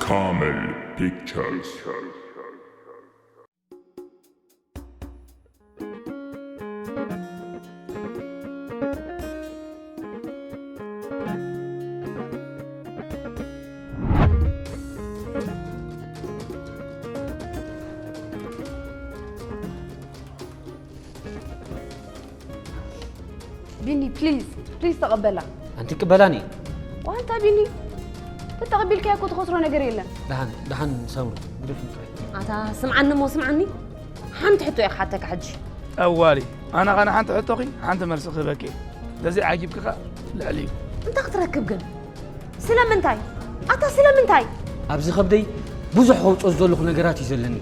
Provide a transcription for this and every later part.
Kamel Pictures. ቢኒ please please ተቐበላ። ኣንቲ ቅበላኒ። ዋንታ ቢኒ ተተቐቢልካያ እኮ ትኸስሮ ነገር የለን። ደሓን ደሓን ሳምሩ ግደፍኒ ጥራይ። ኣታ ስምዓኒ እሞ ስምዓኒ ሓንቲ ሕቶ እየ ክሓተካ ሕጂ። ጠዋሊ ኣነ ኸነ ሓንቲ ሕቶኺ ሓንቲ መልሲ ክህበኪ እየ። ተዘይ ዓጊብኪ ኸኣ ልዕሊ እዩ። እንታይ ክትረክብ ግን? ስለምንታይ? ኣታ ስለምንታይ? ኣብዚ ከብደይ ብዙሕ ከውፅኦ ዝደለኹ ነገራት እዩ ዘለኒ።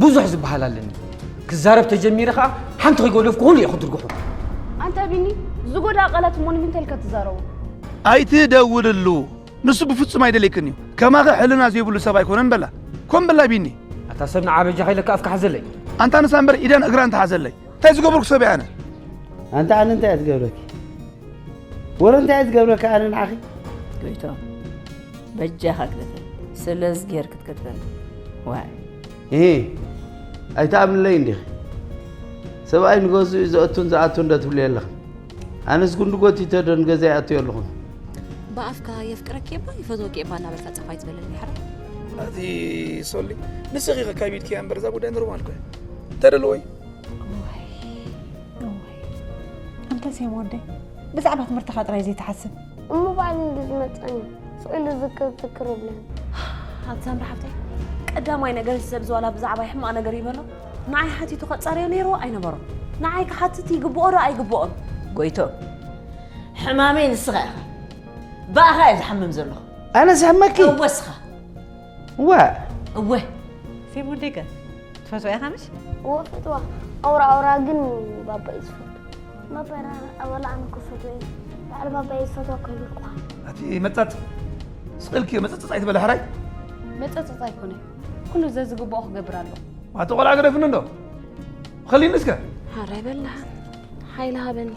ብዙሕ ዝበሃል ኣለኒ። ክዛረብ ተጀሚረ ከዓ ሓንቲ ከይጎደፍኩ ኩሉ እየ ክድርግሖ። ኣንታ ቢኒ ዝጎድኣ ቃላት እሞ ንምንታይ ኢልካ ትዛረቦ? ኣይትደውልሉ። ንሱ ብፍፁም ኣይደልየክን እዩ። ከማኺ ሕልና ዘይብሉ ሰብ ኣይኮነን በላ። ኮን በላ ቢኒ። ኣታ ሰብ ንዓ በጃኻ ኢለካ ኣፍካ ሓዘለይ። ኣንታ ንሳ እምበር ኢዳን እግራን ትሓዘለይ። እንታይ ዝገበርኩ ሰብ እየ ኣነ? ኣንታ ኣነ እንታይ እየ ዝገብረኪ? ወረ እንታይ እየ ዝገብረኪ ኣነ ንዓኺ? ጎይቶም በጃኻ ግደፈኒ፣ ስለዚ ጌር ክትገድፈኒ። ዋይ እሂ ኣይትኣምንለይን ዲኺ? ሰብኣይ ንገዝኡ እዩ ዘእቱን ዝኣቱን ዶ ትብልዮ ኣለኺ? ኣነስ ጉንዲ ጎቲተ ዶ ንገዛይ ኣእትዮ ኣለኹ? ብኣፍካ የፍቅረኪ እባ ይፈትወኪ እባ እናበልካ ጸፋይ ትበለኒ ሓራይ። ኣቲ ሶሊ ንስኺ ከካቢድኪያ እምበር እዛ ጉዳይ ኖርማል እኮ እያ። ተደልዎ እዩ። እዋይ እዋይ ኣንታ ሴም ወደይ ብዛዕባ ትምህርትኻ ጥራይ ዘይትሓስብ። እሞ ባዕሉ እንድዝመፀኒ ስቕ ኢሉ ዝክር ትክር ይብለኒ። ኣቲ ሳምሪ ሓፍተይ ቀዳማይ ነገር እዚ ሰብ እዚ ዋላ ብዛዕባይ ሕማቕ ነገር ይበሎ ንዓይ ሓቲቱ ከጻርዮ ነይርዎ ኣይነበሮን ንዓይ ክሓትት ይግብኦ ዶ ኣይግብኦን። ጎይቶ ሕማመይ ንስኻ ኢኻ ብኣኻ እየ ዝሓምም ዘለኹ። ኣነ ዝሕመኪ እወ እስኻ። ዋእ እወ ፌብ ወደይ ከ ትፈትዋ ኢኻ ምሽ? እወ ፈትዋ ኣውራ ኣውራ ግን ባባ እዩ ዝፈቱ። መበራ ኣበላ ኣነ ክፈትዎ እዩ ባዕሉ ባባ እዩ ዝፈትዋ ከይብልኩኻ። ኣቲ መጻጽ ስቕ ኢልኪ መጸጸጽ ኣይትበሊ ሕራይ። መጸጸጽ ኣይኮነን ኩሉ ዘዝግብኦ ክገብር ኣለዎ። ኣቲ ቆልዓ ግደፍኒ እንዶ ኸሊኒ እስከ። ሕራይ በላ ሓይሊ ሃበኒ።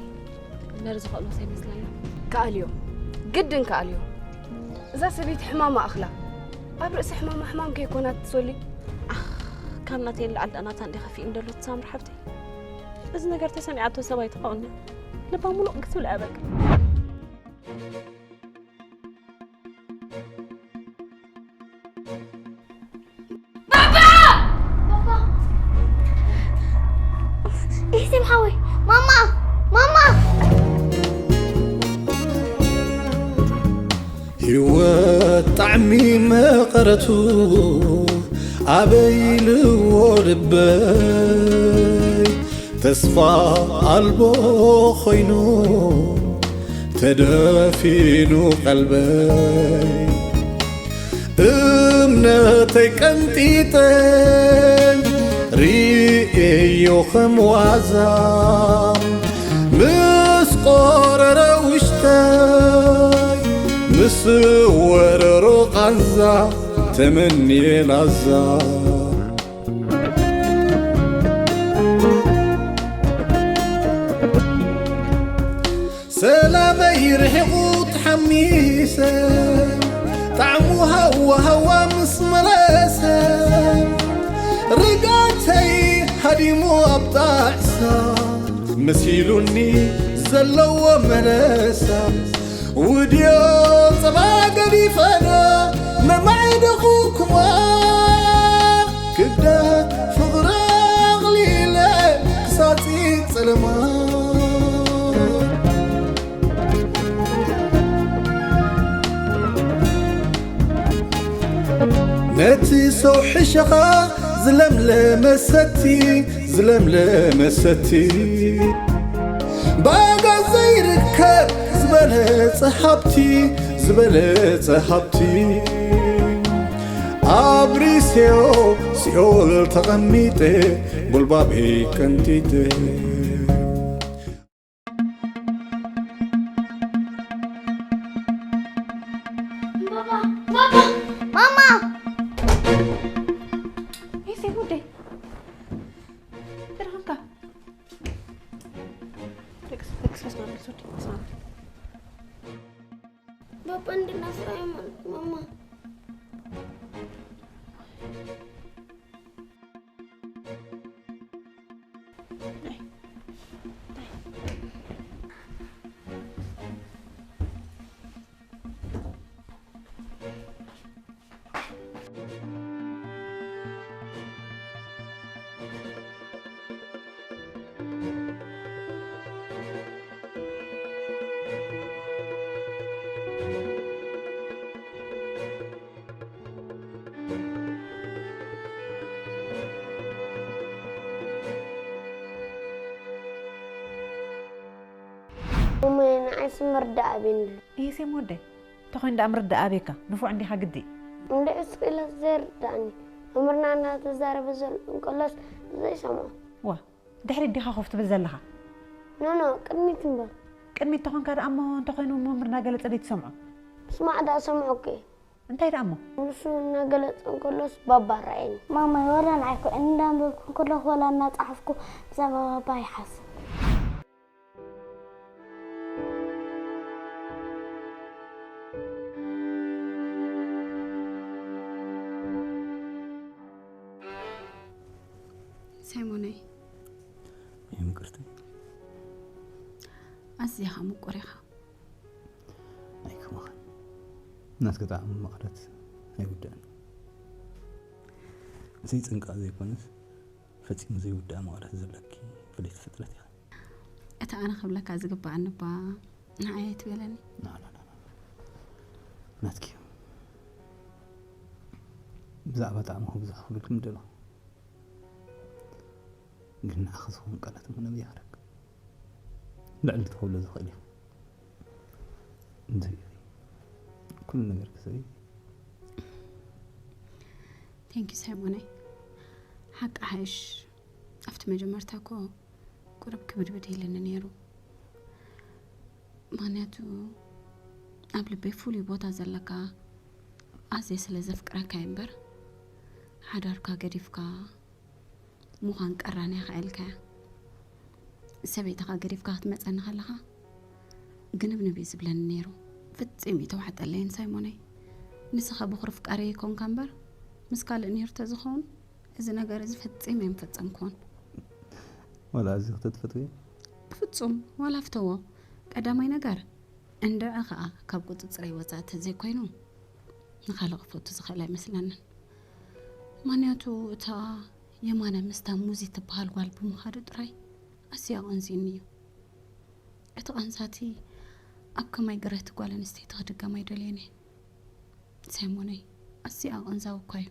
መርዚ ከእልዎስ ኣይመስለንን። ክኣልዮ ግድን ክኣልዮ። እዛ ሰበይቲ ሕማማ ኣኽላ። ኣብ ርእሲ ሕማማ ሕማም ከይኮና ትሶሊ። ኣኽ ካብ ናተይ ንላዕሊ ደኣ ናታ እንድየ ከፊእኒ ደሎ ትሳምሪ ሓብተይ። እዚ ነገር ተሰሚዓቶ ሰብ ኣይትኸውን እያ። ልባ ሙሉቕ ክትብል እያ በቃ። ኢስቲም ሓወይ ማማ ማማ ህይወት ጣዕሚ መቐረቱ ኣበይ ኢልዎ ልበይ ተስፋ ኣልቦ ኾይኑ ተደፊኑ ቀልበይ እምነተይ ቀንጢጠ ርእየዮ ከም ዋዛ ምስ ቆረረ ውሽጠይ ምስ ወረሮ ቃንዛ ተመንየ ላዛ ሰላመይ ርሒቑ ተሓሚሰ ጣዕሙ ሃዋ ሃዋ ምስ መለሰ ርጋተይ ሃዲሙ ኣብ ጣዕሳ መሲሉኒ ዘለዎ መለሳ ውድዮ ጸባ ገዲፈና መማዕደኹኩማ ክብደት ፍቕሪ ኣቕሊለ ክሳጺ ጸለማ ነቲ ሰው ሕሸኻ ዝለምለመ ሰቲ ዝለምለመ ሰቲ ባጋ ዘይርከብ ዝበለጸ ሃብቲ ዝበለጸ ሃብቲ ኣብሪሴዮ ሲኦል ተቐሚጠ ጉልባበይ ቀንጢጠ ማማ ኤሴ ጉዴ ድርሃምካ ደቅስ ደቅስ መስማት ወዲ መስማት ባባ እንድናስራይ ማለት ማማ ስምርዳእ ኣበይንሉ። እየ ሴም ወደይ፣ እንተኾይኑ ደኣ ምርዳእ ኣበይካ? ንፉዕ እንዲኻ ግዲ። እንድዒ ስቕ ኢለስ ዘይርዳእኒ። ኣምርና እናተዛረበ ዘሎ እንከሎስ ዘይሰምዖ። ዋ፣ ድሕሪት ዲኻ ኮፍ ትብል ዘለኻ? ኖኖ፣ ቅድሚት እምበር። ቅድሚት ተኾንካ ደኣ እሞ እንተኾይኑ መምህር እናገለጸ ደይትሰምዖ? ምስማዕ ደኣ ሰምዖ እኮ እየ። እንታይ ደኣ እሞ? ንሱ እናገለጸ እንከሎስ ባባ ረኣየኒ። ማማይ፣ ዋላ ንዓይ እኮ እንዳንበብኩ እንከለኹ ዋላ እናጸሓፍኩ ብዛዕባ ባባ ይሓስብ። ሳይሞነይ፣ ይምቅርቲ፣ ኣዝኻ ምቁር ኢኻ። ኣይከማኻን። ናትኪ ጣዕሚ መቐረት ኣይውዳእን። ዘይጽንቃቕ ዘይኮነስ ፈጺሙ ዘይውዳእ መቐረት ዘለኪ ፍልይቲ ፍጥረት ኢኺ። እቲ ኣነ ክብለካ ዝግበኣኒ እባ ንዓይ ኣይትበለኒ። ናትኪ ብዛዕባ ጣዕሚ ክብዝሕ ክብልኪ ምደለኹ። ግን ንዓኺ ዝኸውን ቃላት እውን ኣብይ ሓረግ ልዕሊ እቲ ክብሎ ዝኽእል እዩ። እንድዒ ኩሉ ነገር ክስዕብ እዩ። Thank you ሳይሞነይ። ሓቂ ሓይሽ ኣብቲ መጀመርታ እኮ ቁሩብ ክብድብድ ኢልኒ ነይሩ። ምኽንያቱ ኣብ ልበይ ፍሉይ ቦታ ዘለካ ኣዝየ ስለ ዘፍቅረካ እየ እምበር ሓዳርካ ገዲፍካ ምዃን ቀራንያ ከኣልካያ። ሰበይትኻ ገዲፍካ ክትመጸኒ ከለኻ ግንብንብ እዩ ዝብለኒ ነይሩ። ፍጺም እዩ ተዋሕጠለይን ሳይሞነይ። ንስኻ በኹሪ ፍቃረይ ይኮንካ እምበር ምስ ካልእ ነይሩ ተዝኸውን እዚ ነገር እዚ ፈጺመ ኣይምፈጸምክዎን። ዋላ ኣዚኺ ተትፈትውዮ? ብፍጹም ዋላ ፍተዎ። ቀዳማይ ነገር እንድዒ ከኣ ካብ ቁጽጽረይ ወጻኢ ተዘይኮይኑ ንኻልእ ክፈቱ ዝኽእል ኣይመስለንን። ምኽንያቱ እታ የማነ ምስታ ሙዚ ትበሃል ጓል ብምኻዱ ጥራይ ኣዝዩ ኣቐንዚኡኒ እዩ። እቲ ቃንዛቲ ኣብ ከማይ ግረህቲ ጓል ኣንስተይቲ ክድገም ኣይደልዮን እየ። ሰይሞነይ ኣዝዩ ኣቐንዛዊ እኳ እዩ።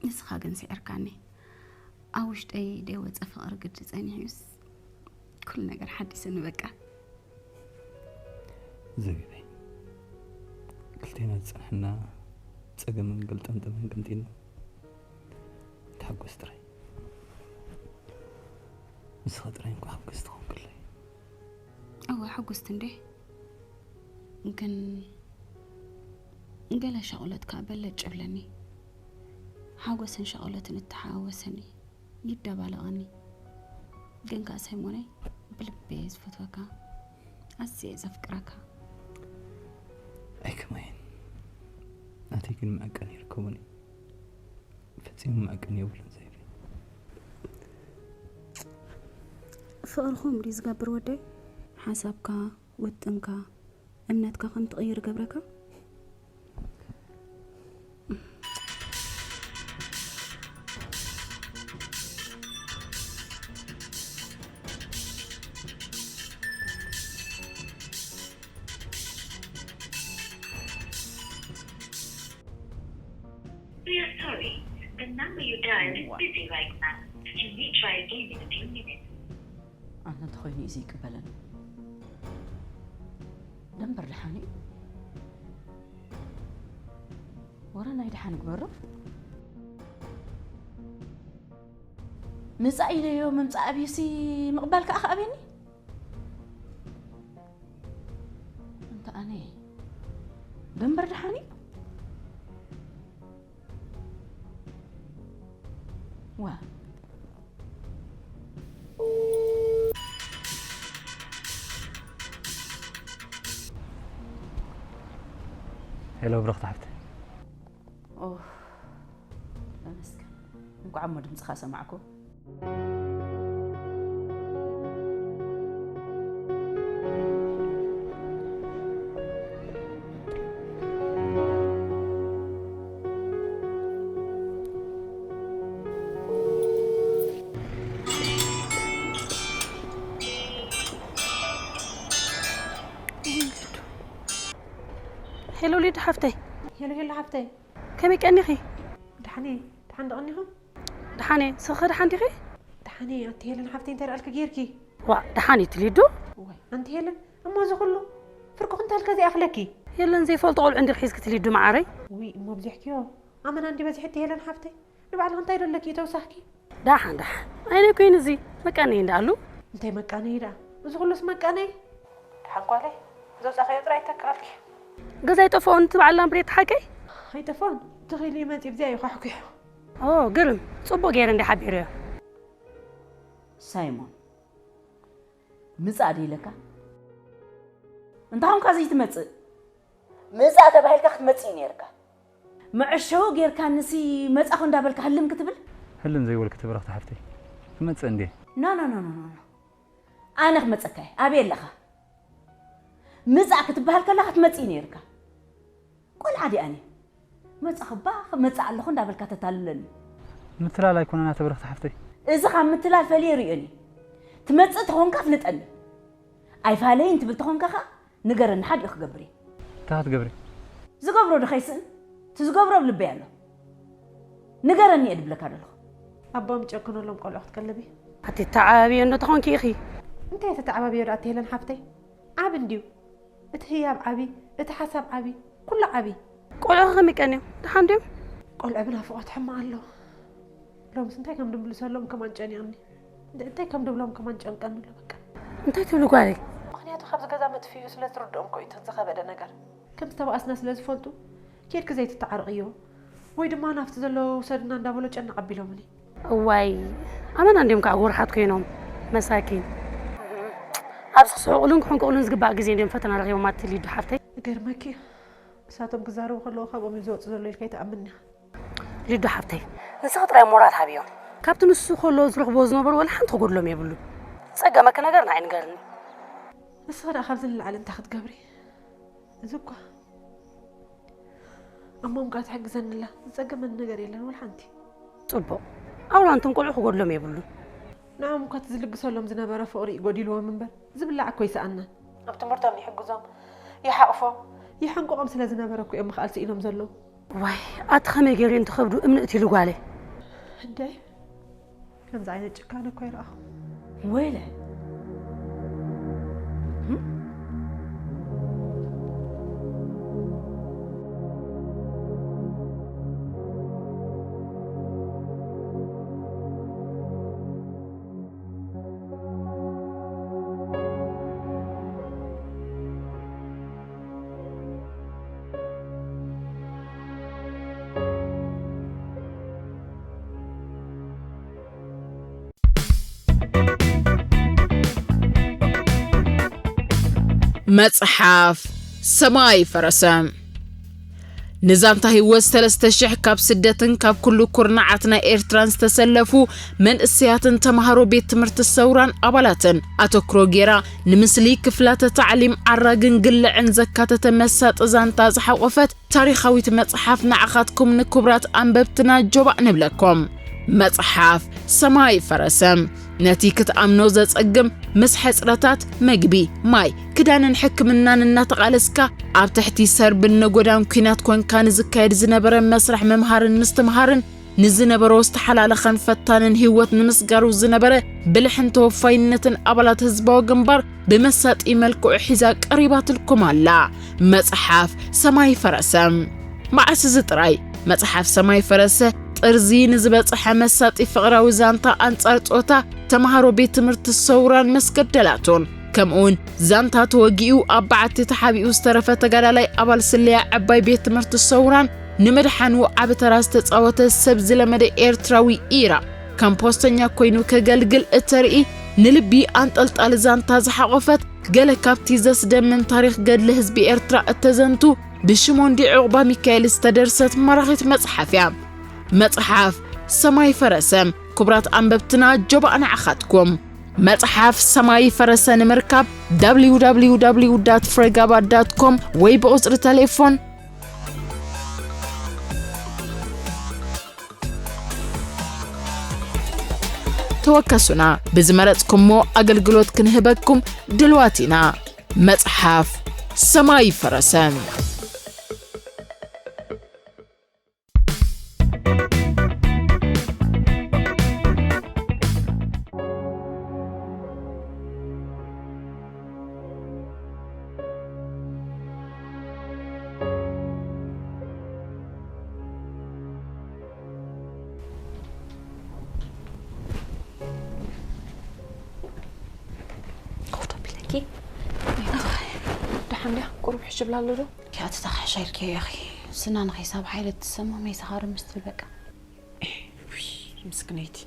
ንስኻ ግን ስዒርካኒ። ኣብ ውሽጠይ ደይወጸ ፍቕሪ ግዲ ጸኒሑስ ኩሉ ነገር ሓዲሱኒ በቃ። ዘቢበይ ክልቴና ዝጸንሐና ጸገምን ገልጠምጠምን ቀንጢልና ተሓጎስ ጥራይ። ንስኻ ጥራይ እንኳ ሓጎስ ትኾንክለይ። እወ ሕጉስቲ እንዴ፣ ግን ገለ ሻቑለት ከኣ በለጭ ይብለኒ። ሓጎስን ሻቑለትን እተሓዋወሰኒ ይደባለቐኒ። ግን ከኣ ሰይሞነይ ብልቢ እየ ዝፈትወካ፣ ኣዝየ እየ ዘፍቅረካ። ኣይከማይን ናተይ ግን መዐቀኒ ይርከቦን እዩ። ፈጺሙ መዐቀኒ የብሉን ዘይብለይ። ፍቕሪ ከምኡ ድዩ ዝገብር ወደይ? ሓሳብካ፣ ውጥንካ፣ እምነትካ ከም ትቕይር ይገብረካ? We are sorry, the number you dialed is busy right now. You may try again in a few minutes. ኣነ እንተኾይኑ እዩ ዘይቅበለኒ። ደንበር ደሓን እዩ። ወረ ናይ ደሓን ግበሮ። ምጻእ ኢለዮ ምምጻእ ኣብዩሲ ምቕባል ከኣ ከኣበኒ። እንተ ኣነ ደንበር ደሓን እዩ። ዋ ሄሎ ብርኽቲ ሓፍተይ። ኦህ ተመስገን፣ እንኳዕ እሞ ድምፅኻ ሰማዕኩ። ሄሎ ሊዱ ሓፍተይ። ሄሎ ሄሎ ሓፍተይ። ከመይ ቀኒኺ? ደሓን እየ። ደሓን ዶ ቀኒኹም? ደሓን እየ። ንስኺ ኸ ደሓን ዲኺ? ደሓን እየ። ኣቲ ሄለን ሓፍተይ እንታይ ደኣልኪ ጌርኪ? ዋእ ደሓን እዩ እቲ ሊዱ። እዋይ ኣንቲ ሄለን፣ እሞ እዚ ኩሉ ፍርቁ ክንታልከ ዘይኣኽለኪ? የለን ዘይፈልጦ ቆልዑ እንድር ሒዝኪ ትሊዱ መዓረይ። ውይ እሞ ኣብዚሕክዮ። ኣመና እንዲ በዚሕቲ ሄለን ሓፍተይ። ንባዕልኺ እንታይ ደለኪ ተውሳኽኪ? ዳሓን ዳሓን ኣይነ ኮይኑ እዚ መቃነይ እንዳኣሉ። እንታይ መቃነይ ደኣ? እዚ ኩሉስ መቃነይ? ደሓን ጓለይ፣ ዘውፃእኻዮ ጥራይ ይተክኣልኪ። ገዛ ኣይጠፍኦን እቲ በዓል ላምብሬት ሓቀይ? ኣይጠፍኦን። ተኺሉ ይመፂ ብዚኣ እዩ ኳሕኩሑ። ኦ ግርም፣ ፅቡቅ ገይረ እንዲ ሓቢረዮ። ሳይሞን፣ ምጻእ ዶ ኢለካ? እንታኹም ካዚ ትመጽእ? ምጻእ ተባሂልካ ክትመጽእ እዩ ነይርካ። መዐሸዊ ጌርካ ንሲ መጻኹ እንዳበልካ ህልም ክትብል? ህልም ዘይበልኩ ትብረኽቲ ሓፍተይ። ክመጽእ እንዴ? ኖ ኖ ኖ ኖ ኖ። ኣነ ክመጸካ እየ። ኣበይ ኣለኻ? ምጻእ ክትበሃል ከለኻ ክትመጽእ እዩ ነይርካ። ቆልዓ ዲኣኒ መጻኽባ መጻ ኣለኹ እንዳበልካ ተታልለኒ። ምትላል ኣይኮነን ኣተ ብርኽቲ ሓፍተይ። እዚ ካብ ምትላል ፈልየ ርእዮኒ። ትመጽእ ተኾንካ ፍልጠኒ። ኣይፋለይን ትብል ተኾንካ ኸኣ ንገረኒ ሓዲኡ ክገብር እየ። እንታይ ክትገብሪ? ዝገብሮ ዶ ከይስእን? እቲ ዝገብሮ ኣብ ልበይ ኣሎ። ንገረኒ እየ ድብለካ ደለኹ። ኣቦኦም ጨክነሎም ቆልዑ ክትቀልቢ። ኣቲ ተዓባብዮ እንዶ ተኾንኪ ኢኺ። እንታይ ተተዓባብዮ ዶ ኣቲ ሄለን ሓፍተይ? ዓቢ እንድዩ። እቲ ህያብ ዓቢ፣ እቲ ሓሳብ ዓቢ፣ ኩሉ ዓቢ። ቆልዑ ከ ከመይ ቀንዮም? ደሓን ድዮም? ቆልዑ ብናፍቖት ሕማቕ ኣለዉ። ሎምስ እንታይ ከም ድምልሰሎም ከማን ጨኒቕኒ። እንታይ ከም ድብሎም ከማን ጨንቀኒ ኣሎ በቃ። እንታይ ትብሊ ጓለይ? ምኽንያቱ ካብዚ ገዛ መጥፍኢኡ ስለ ዝርድኦም እኮ እዩ እቲ ዝኸበደ ነገር። ከም ዝተባኣስና ስለ ዝፈልጡ ኬድኪ ዘይትተዓረቕዮ ወይ ድማ ናብቲ ዘለዎ ውሰድና እንዳበሎ ጨነቕ ኣቢሎምኒ። እዋይ ኣመና እንድዮም ከዓ ጎርሓት ኮይኖም መሳኪን። ኣብዚ ክስሕቑሉን ክሕንቁቑሉን ዝግባእ ግዜ እንድዮም ፈተና ረኺቦም ኣቲ ሊዱ ሓፍተይ። ይገርመኪ እዩ ንሳቶም ክዛረቡ ከለዉ ካብኦም እዩ ዝወፅእ ዘሎ ኢልካ ኣይትኣምንያ። ሊዱ ሓፍተይ ንስኺ ጥራይ ሞራል ሃብዮም። ካብቲ ንሱ ከሎ ዝረኽብዎ ዝነበሩ ወላ ሓንቲ ክጎድሎም የብሉን። ዝፀገመኪ ነገር ንዓይ ንገርኒ። ንስኺ ደኣ ካብዚ ንላዕሊ እንታይ ክትገብሪ? እዚ እኳ ኣሞም ከኣ ትሕግዘኒ ኣላ። ዝጸገመኒ ነገር የለን ወላ ሓንቲ። ጽቡቕ። ኣውላ እንቶም ቆልዑ ክጎድሎም የብሉን። ንዕኦም እኳ እቲ ዝልግሰሎም ዝነበረ ፍቕሪ እዩ ጎዲልዎም እምበር ዝብላዕ እኮ ኣይሰኣናን። ኣብ ትምህርቶም ይሕግዞም፣ ይሓቕፎም፣ ይሕንቅቖም ስለ ዝነበረ እኮ እዮም ምኽኣል ስኢኖም ዘለዉ። ዋይ ኣቲ ከመይ ገይሩ እዩ እንትኸብዱ እምኒ እትይሉ ጓለይ። እንደይ ከምዚ ዓይነት ጭካነ እኮ ኣይረኣኹ። ወይለ መጽሓፍ ሰማይ ፈረሰ። ንዛንታ ህይወት ሰለስተ ሽሕ ካብ ስደትን ካብ ኩሉ ኩርናዓት ናይ ኤርትራን ዝተሰለፉ መንእሰያትን ተማሃሮ ቤት ትምህርቲ ሰውራን ኣባላትን ኣተኩሮ ጌራ ንምስሊ ክፍላተ ታዕሊም ዓራግን ግልዕን ዘካተተ መሳጢ ዛንታ ዝሓቖፈት ታሪኻዊት መጽሓፍ ንዓኻትኩም ንክቡራት ኣንበብትና ጆባእ ንብለኩም። መጽሓፍ ሰማይ ፈረሰ። ነቲ ክትኣምኖ ዘጸግም ምስ ሕጽረታት መግቢ፣ ማይ፣ ክዳንን ሕክምናን እናተቓለስካ ኣብ ትሕቲ ሰርብን ነጎዳን ኲናት ኮንካ ንዝካየድ ዝነበረ መስርሕ ምምሃርን ምስትምሃርን ንዝነበሮ ዝተሓላለኸን ፈታንን ህይወት ንምስጋሩ ዝነበረ ብልሕን ተወፋይነትን ኣባላት ህዝባዊ ግንባር ብመሳጢ መልክዑ ሒዛ ቀሪባትልኩም ኣላ። መጽሓፍ ሰማይ ፈረሰ። መዓስ እዚ ጥራይ መጽሓፍ ሰማይ ፈረሰ ጥርዚ ንዝበጽሐ መሳጢ ፍቕራዊ ዛንታ ኣንጻር ጾታ ተማሃሮ ቤት ትምህርቲ ሰውራን መስገደላቱን ከምኡውን ዛንታ ተወጊኡ ኣብ በዓቲ ተሓቢኡ ዝተረፈ ተጋዳላይ ኣባል ስለያ ዕባይ ቤት ትምህርቲ ሰውራን ንምድሓኑ ዓቢ ተራ ዝተጻወተ ሰብ ዝለመደ ኤርትራዊ ኢራ ከም ፖስተኛ ኮይኑ ከገልግል እተርኢ ንልቢ ኣንጠልጣሊ ዛንታ ዝሓቖፈት ገለ ካብቲ ዘስደምም ታሪኽ ገድሊ ህዝቢ ኤርትራ እተዘንቱ ብሽሞንዲ ዑቕባ ሚካኤል ዝተደርሰት ማራኺት መጽሓፍ እያ። መጽሓፍ ሰማይ ፈረሰ። ክቡራት ኣንበብትና ጆባእ ንዓኻትኩም። መጽሓፍ ሰማይ ፈረሰ ንምርካብ www ፍሬጋባ com ወይ ብቑጽሪ ተሌፎን ተወከሱና። ብዝመረጽኩሞ ኣገልግሎት ክንህበኩም ድልዋት ኢና። መጽሓፍ ሰማይ ፈረሰ። ሽብላ ኣሎ ዶ? ኪያትታ ክሕሻ ኢልኪ ኢኺ። ስና ንኺሳብ ሓይለ ትሰማ መይሳኻ ርምስ ትብል በቃ። ውይ ምስክነይቲ።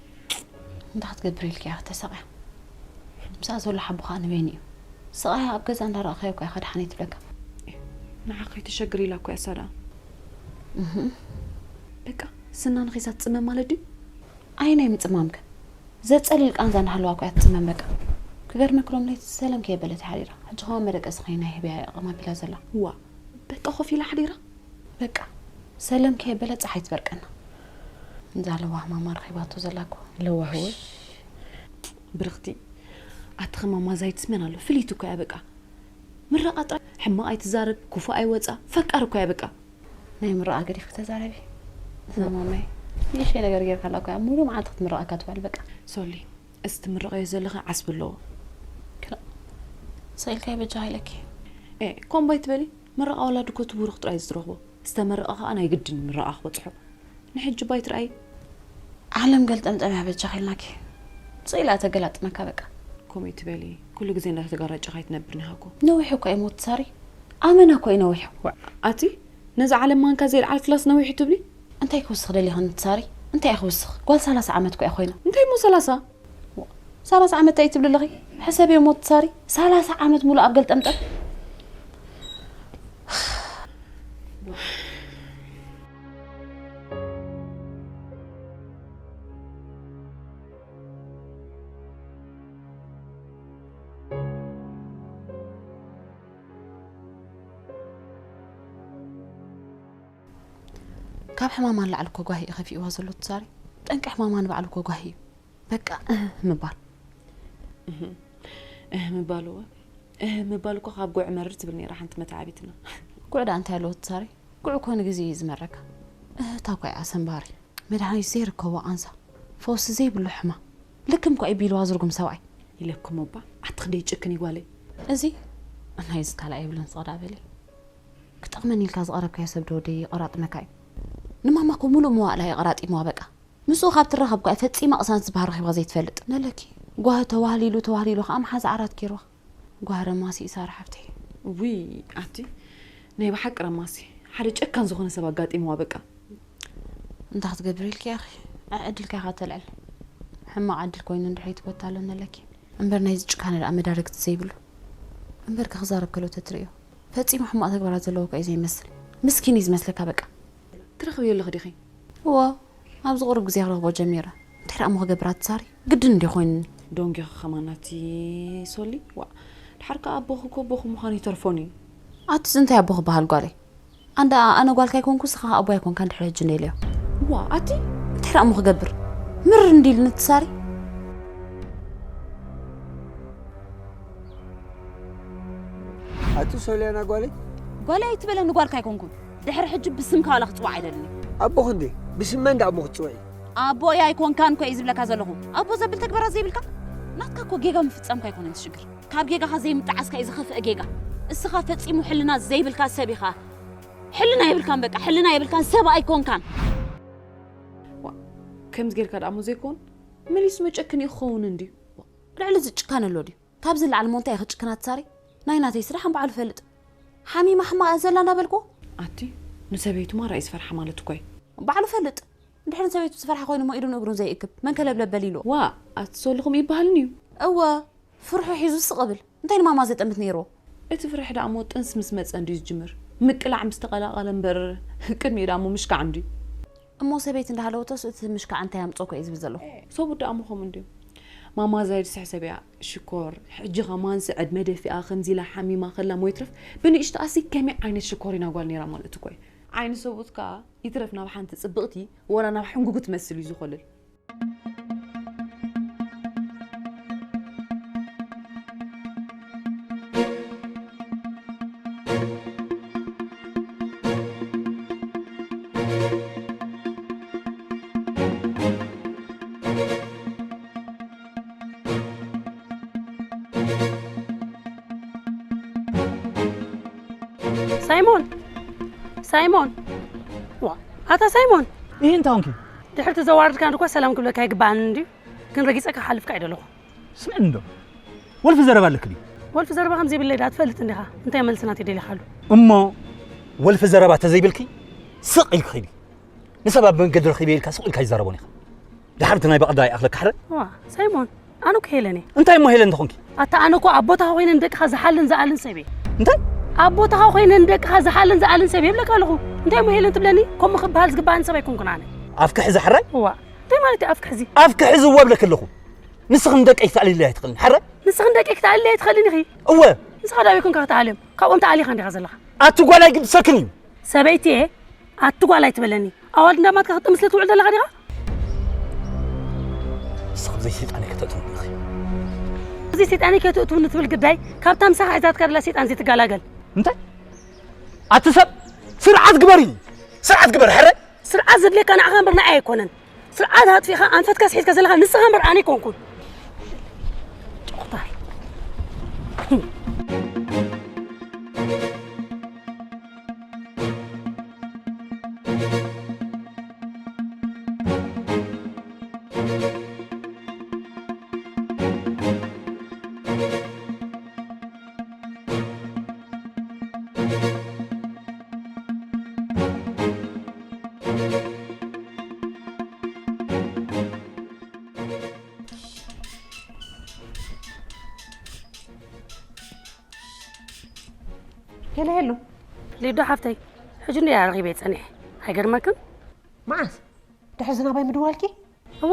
እንታይ ክትገብር ኢልኪ ኢኻ ተሰቕያ? ምሳ ዘሎ ሓቦ ከዓ ንበይኑ እዩ። ስቓያ ኣብ ገዛ እንዳረኣኻዮ እኮ ኢኻ ድሓን ትብለካ። ንዓ ከይትሸግር ኢላ እኮ እያ ሳዳ። እህ። በቃ ስና ንኺሳ ትፅመም ማለት ድዩ? ኣይ ናይ ምፅማምከ ዘፀልል ቃንዛ እንዳሃለዋ እኮ እያ ትፅመም በቃ። ክገርመክሎም ለይቲ ሰለም ከየበለት ሓዲራ። ሕጂ ከማ መደቀሲ ከይና ይህብያ እያ ቀማቢላ ዘላ። ዋ በቃ ኮፍ ኢላ ሓዲራ። በቃ ሰለም ከየበለ ፀሓይ ትበርቀና። እንዛ ለዋህ ማማ ረኺባቶ ዘላ እኮ። ለዋህ ወይ? ብርኽቲ ኣቲ ከማማ ዛይትስ መን ኣሎ ፍልይቲ እኮ እያ በቃ። ምረቓ ጥራይ ሕማቕ ኣይትዛረብ ክፉእ ኣይወፃ ፈቃር እኮ እያ በቃ። ናይ ምረቓ ገዲፍኪ ተዛረቢ። እዛ ማማይ ንእሽተይ ነገር ጌርካ ኣላ እኮ እያ ሙሉ መዓልቲ ክትምረቐካ ትውዕል በቃ። ሶሊ እዚ ትምረቐዮ ዘለኺ ዓስቢ ኣለዎ። ሰኢልካ ይበጃ ኢለኪ። ኤ ከምኡ ኣይትበሊ። ምረቓ ወላዲ እኮ እቲ ብሩኽ ጥራይ እዩ ዝረኽቦ። ዝተመረቐ ከዓ ናይ ግድን ምረቓ ክበፅሖ። ንሕጂ ባይ ትረኣይ። ዓለም ገልጠምጠም እያ በጃ ኢልናኪ። ስኢላ ተገላጥመካ በቃ። ከምኡ ትበሊ። ኩሉ ግዜ እንዳተጋራጨኻ ኣይትነብርን ኢኻ እኮ። ነዊሑ እኮ እዩ ሞት ሳሪ። ኣመና እኮ እዩ ነዊሑ። ኣቲ ነዚ ዓለም ማንካ ዘይልዓል ክላስ ነዊሑ ትብሊ? እንታይ ክውስኽ ደሊኻ ንትሳሪ? እንታይ እያ ክውስኽ? ጓል ሰላሳ ዓመት እኮ እያ ኮይና። እንታይ እሞ ሰላሳ? ሰላሳ ዓመት እንታይ ትብሊ ኣለኺ? ሕሰብዮ ሞት ትሳሪ። ሰላሳ ዓመት ሙሉእ ኣብ ገልጠምጠም። ካብ ሕማማ ንላዕሊ እኮ ጓሂ እዩ ከፊእዋ ዘሎ ትሳሪ። ጠንቂ ሕማማ ንባዕሉ እኮ ጓሂ እዩ። በቃ እህ ምባል። እህ ምባል እወ። እህ ምባል እኮ ካብ ጉዕ መርር ትብል ነይራ ሓንቲ መተዓቢትና። ጉዕ ደኣ እንታይ ኣለዎ ትሳሪ? ጉዕ እኮ ንግዜ እዩ ዝመረካ። እህታ እኮ እያ ሰንባሪ። መድሃኒት ዘይርከቦ ኣንሳ። ፈውሲ ዘይብሉ ሕማም። ልክም እኮ እዩ ቢልዋ ዝርጉም ሰብኣይ። ኢለኩም እባ ኣቲ ክንደይ ይጭክን እዩ ጓለይ። እዚ ናይ እዚ ካልእ ኣይብልን ስቕዳ በሊ። ክጠቕመኒ ኢልካ ዝቐረብካዮ ሰብ ዶ ደይ ይቐራጥመካ እዩ። ንማማ እኮ ሙሉእ መዋእላ እዩ ቐራጢምዋ በቃ። ምስኡ ካብ ትራኸብ እኳ ፈጺማ ቅሳነት ዝበሃል ረኺባ ዘይትፈልጥ። ነለኪ ጓሂ ተዋህሊሉ ተዋህሊሉ ከዓ መሓዛ ዓራት ገይርዋ። ጓሂ ረማሲ እዩ ሳራ ሓፍተይ። ውይ ኣቲ ናይ ብሓቂ ረማሲ ሓደ ጨካን ዝኾነ ሰብ ኣጋጢምዋ በቃ። እንታይ ክትገብር ኢልኪ ኢኺ? ዕዕድልካ ኢኻ ተልዕል። ሕማቕ ዕድል ኮይኑ እንድሕር ይትጎታ ኣሎ ነለኪ። እምበር ናይዚ ጭካነ ደኣ መዳርግቲ ዘይብሉ። እምበር ክዛረብ ከሎ ተትርእዮ ፈጺሙ ሕማቕ ተግባራት ዘለዎ እኳ እዩ ዘይመስል። ምስኪን እዩ ዝመስለካ በቃ። ትረኽብዮ ኣለኺ ዲኺ? እወ፣ ኣብዚ ቁሩብ ግዜ ክረኽቦ ጀሚረ። እንታይ ደኣ እሞ ክገብር ኣቲ ሳሪ? ግድን እንድዩ ኮይኑኒ። ደንጊኺ ከማን ኣቲ ሶሊ። ዋእ፣ ድሓር ከኣ ኣቦኺ እኮ ኣቦኺ ምዃኑ ኣይተርፎን እዩ። ኣቱስ እንታይ ኣቦ ክበሃል ጓለይ? ኣንዳ ኣነ ጓልካ ኣይኮንኩ፣ ንስኻ ከኣ ኣቦይ ኣይኮንካን ድሕሪ ሕጂ እንደ ኢለዮ። ዋእ፣ ኣቲ እንታይ ደኣ እሞ ክገብር? ምርር እንዲሉኒ ኣቲ ሳሪ። ኣቲ ሶልያና ጓለይ። ጓለይ ኣይትበለኒ፣ ጓልካ ኣይኮንኩን። ድሕሪ ሕጂ ብስምካ ዋላ ክጽዋዕ ኣይደልን። ኣቦኺ እንዴ? ብስም መን ደኣ እሞ ክትጽውዒ? ኣቦይ ኣይኮንካን እኮ እየ ዝብለካ ዘለኹ። ኣቦ ዘብል ተግባራት ዘይብልካ። ናትካ እኮ ጌጋ ምፍጻምካ ኣይኮነን እቲ ሽግር። ካብ ጌጋኻ ዘይምጥዓስካ እዩ ዝኸፍእ ጌጋ። እስኻ ፈጺሙ ሕልና ዘይብልካ ሰብ ኢኻ። ሕልና የብልካን በቃ፣ ሕልና የብልካን፣ ሰብ ኣይኮንካን። ከምዚ ጌርካ ደኣ እሞ ዘይኮን መሊሱ መጨክን እዩ ክኸውን እንድዩ። ልዕሊ እዚ ጭካነ ኣሎ ድዩ? ካብዚ ንላዕሊ እሞ እንታይ እዩ ክጭክን ኣቲ ሳሪ? ናይ ናተይ ስራሕ ንባዕሉ ፈልጥ። ሓሚማ ሕማቕ እያ ዘላ እንዳበልኩ። ኣቲ ንሰበይቱ ማራ እዩ ዝፈርሓ ማለት እኮ እዩ። ባዕሉ ፈልጥ። እንድሕር ንሰበይቱ ዝፈርሓ ኮይኑ እሞ ኢዱን እግሩን ዘይእክብ መን ከለብለብ በል ኢሉ። ዋእ ኣቲ ሶሊ ከምኡ ይበሃል እንድዩ። እወ ፍርሑ ሒዙ ስቕ እብል። እንታይ ንማማ ዘጠምት ነይርዎ? እቲ ፍርሒ ደኣ እሞ ጥንሲ ምስ መጸ እንድዩ ዝጅምር። ምቅላዕ ምስ ተቐላቐለ እምበር ቅድሚኡ ደኣ እሞ ምሽካዕ እንድዩ። እሞ ሰበይቲ እንዳሃለወቶስ እቲ ምሽካዕ እንታይ ኣምጽኦ እኮ እየ ዝብል ዘለኹ። ሰብኡት ደኣ እሞ ከምኡ እንድዮም። ማማ ዛይድ ስሕሰብያ ሽኮር፣ ሕጂ ከማንሲ ዕድመ ደፊኣ ከምዚ ኢላ ሓሚማ ከላ እሞ ይትረፍ ብንእሽቶኣሲ ከመይ ዓይነት ሽኮሪና ጓል ነይራ ማለት እኮ እዩ። ዓይኒ ሰብኡት ከኣ ይትረፍ ናብ ሓንቲ ጽብቕቲ ወላ ናብ ሕንጉጉ ትመስል እዩ ዝኾልል። ሳይሞን! ሳይሞን! ዋ፣ ኣታ ሳይሞን! ይህ እንታይ ሆንኪ? ድሕርቲ ዘዋርድካ እንድኳ ሰላም ክብለካ ይግባኣኒ እንድዩ፣ ግን ረጊጸካ ክሓልፍካ ኣይደለኹ። ስምዕኒ እንዶ፣ ወልፊ ዘረባ ኣለኪ ድዩ? ወልፊ ዘረባ ከም ዘይብለይ ደኣ ትፈልጥ እንዲኻ። እንታይ መልሲ ናተይ ደሊኻሉ? እሞ ወልፊ ዘረባ ተዘይብልኪ ስቕ ኢልኪ ኺዲ። ንሰብ ኣብ መንገዲ ረኺበ ኢልካ ስቕ ኢልካ ይዛረቦን ኢኻ። ድሓር እቲ ናይ በቐዳ ይኣኽለካ ሕረ። ዋ ሳይሞን፣ ኣነ እኮ ሄለን እየ። እንታይ እሞ ሄለን ተኾንኪ? ኣታ ኣነ እኮ ኣብ ቦታኻ ኮይነ ንደቅኻ ዝሓልን ዝኣልን ሰብ እየ። እንታይ? ኣብ ቦታኻ ኮይነ ንደቅኻ ዝሓልን ዝኣልን ሰብ እየ ይብለካ ኣለኹ። እንታይ እሞ ሄለን ትብለኒ? ከምኡ ክበሃል ዝግባኣኒ ሰብ ኣይኮንኩን ኣነ። ኣፍኪ ሕዚ ሕራይ? እዋ እንታይ ማለት እዩ ኣፍኪ ሕዚ? ኣፍኪ ሕዚ እዋ እብለኪ ኣለኹ። ንስኺ ንደቀይ ክትኣልይለይ ኣይትኽእልን ሕረ? ንስኺ ንደቀይ ክትኣልይለይ ኣይትኽእልን ኢኺ። እወ። ንስኻ ዶ ኣበይ ኮንካ ክትኣልዮም? ካብኦም ተኣሊኻ እንዲኻ ዘለኻ። ኣቲ ጓል ኣይግድሰክን እዩ። ሰበይቲ እየ ኣቲ ጓል ኣይትበለኒ። ኣዋልድ እንዳማትካ ክትጥምስሊ ትውዕል ዘለኻ ዲኻ? ንስኺ ብዘይ ሰይጣን እየ ከተእትውኒ ኢኺ። እዚ ሰይጣን እየ ከተእትውኒ ትብል ግዳይ ካብታ ምሳኻ ሒዛትካ ደላ ሰይጣን ዘይትገላገል። እንታይ? ኣቲ ሰብ ስርዓት ግበሪ። ስርዓት ግበር ሕረ። ስርዓት ዘድልየካ ንዓኻ እምበር ንዓይ ኣይኮነን። ስርዓት ኣጥፊእኻ ኣንፈትካ ስሒትካ ዘለኻ ንስኻ እምበር ኣነ ኣይኮንኩን። ጨቑታል። ሄሎ ሄሎ። ሊዶ ሓፍተይ፣ ሕጂ እንድያ ረኺበ ጸኒሐ። ኣይገርመክን? መዓስ? ድሕሪ ዝናባይ ምድዋልኪ? እወ፣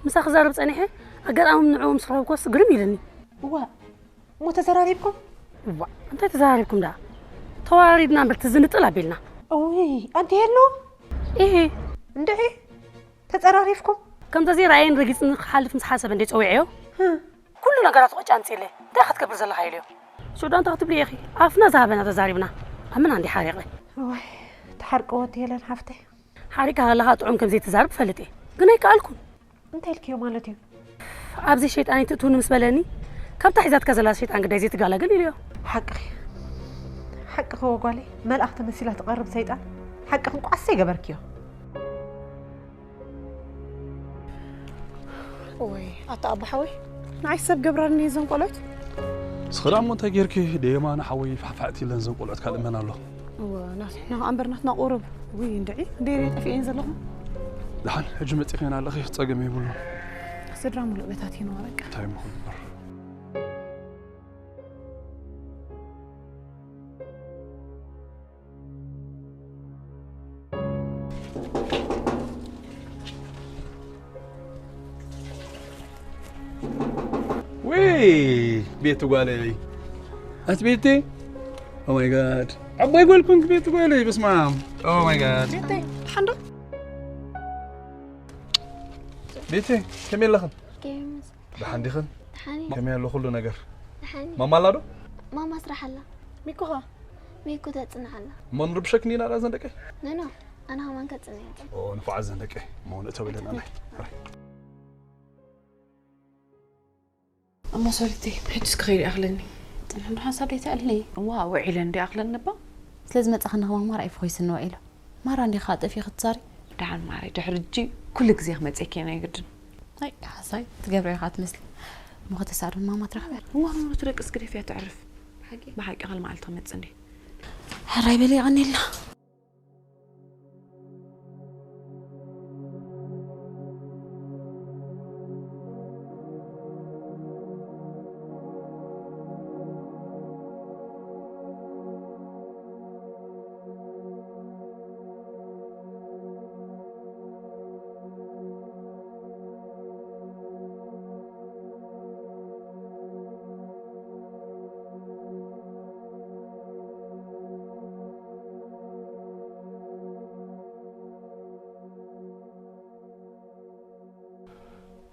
ምሳ ክዛረብ ጸኒሐ። ኣጋጣሚ ንዕኡ ምስ ረኸብኩስ ግርም ኢሉኒ። እወ፣ እሞ ተዘራሪብኩም? እዋ፣ እንታይ ተዘራሪብኩም ደኣ? ተወራሪድና እምበር ትዝንጥል ኣቢልና። እውይ፣ ኣንቲ ሄሎ? ኢሂ። እንድዒ፣ ተጸራሪፍኩም? ከምዚ ዘይረኣየን ረጊጽኒ ክሓልፍ ምስ ሓሰበ እንደ ጸዊዐዮ። ህም። ኩሉ ነገራት ቆጭ ኣምጺእለይ። እንታይ ክትገብር ዘለኻ ኢለዮ። ሽዑ ደኣ እንታይ ክትብሊ ኢኺ? ኣፍና ዝሃበና ተዛሪብና። ኣመና እንዲ ሓሪቐ። እዋይ፣ ተሓርቅዎ እቲ ሄለን ሓፍተይ። ሓሪካ ከለኻ ጥዑም ከም ዘይትዛረብ እፈልጥ እየ። ግን ኣይከኣልኩን። እንታይ ኢልክዮ ማለት እዩ? ኣብዚ ሸይጣን ኣይትእትውኒ ምስ በለኒ፣ ካብታ ሒዛትካ ዘላ ሸይጣን ግዳይ ዘይትጋላገል ኢለዮ። ሓቅኺ። ሓቅኺ ወጓለይ። መልኣኽ ተመሲላ ትቐርብ ሰይጣን። ሓቅኽን ቋሰይ ገበርክዮ። ወይ ኣታ ኣባ ሓወይ፣ ንዓይ ሰብ ገብራኒ እዘን ቆልዑት። እስኺ ደኣ እሞ እንታይ ጌርኪ? ደየማ ንሓወይ ፋሕፋሕቲ ኢለን እዘን ቆልዑት ካልእ መን ኣሎ? እወ፣ ናትና እምበር ናትና ቁሩብ። ውይ፣ እንድዒ፣ እንዴ ጠፊኤን ዘለኹ? ደሓን፣ ሕጂ መጺኺ ኣለኺ፣ ጸገም የብሉን። ስድራ ሙሉእ በታቲንዋ በቃ። እንታይ እሞ ክግበር? ውይ፣ ቤቲ ጓለይ። ኣቲ ቤቲ? Oh my God። ዓባይ ጓል ኮንክ ቤቲ ጓለይ፣ በስመ ኣብ። Oh my God። ቤቲ፣ ደሓን ዶ? ቤቲ፣ ከመይ ኣለኽን? ደሓን ዲኽን? ደሓን እየ። ከመይ ኣሎ ኩሉ ነገር? ደሓን እየ። ማማ ኣላ ዶ? ማማ ስራሕ ኣላ። ሚኩ ኸ? ሚኩ ተጽንዕ ኣላ። እሞ ንርብሸክን ኢና ደኣ ዘን ደቀይ? ኖ፣ ኖ፣ ኣነ ኸማን ከጽንዕ እየ። ኦ፣ ንፉዓት ዘን ደቀይ። እሞ ንእተው ኢለን ኣነ። ሕራይ። እሞ ሶሊተይ፣ ሕጂስ ክኸይድ ይኣኽለኒ። ጽንሕ እንዶ ሓንሳብ ደይተኣልኒ? እዋ፣ ውዒለ እንዲ ኣኽለኒ እባ። ስለ ዝመጻኽኒ ኸማን ማራ እየ ፈኺስኒ ውዒለ። ማራ እንዲኻ ጠፊእኺ ትዛሪ? ደሓን ማረይ፣ ድሕሪ ሕጂ ኩሉ ግዜ ክመጽእ እየ ናይ ግድን። ኣይ፣ ሓሳይ ትገብርዮ ኢኻ ትመስሊ። እሞ ከተሳእዶ ማማ ትረኽብያ? እዋ፣ እሞ ትደቅስ ግደፍያ ተዕርፍ። ብሓቂ? ብሓቂ ካልእ መዓልቲ ክመጽእ እንድየ። ሕራይ በሊ የቐንየልና።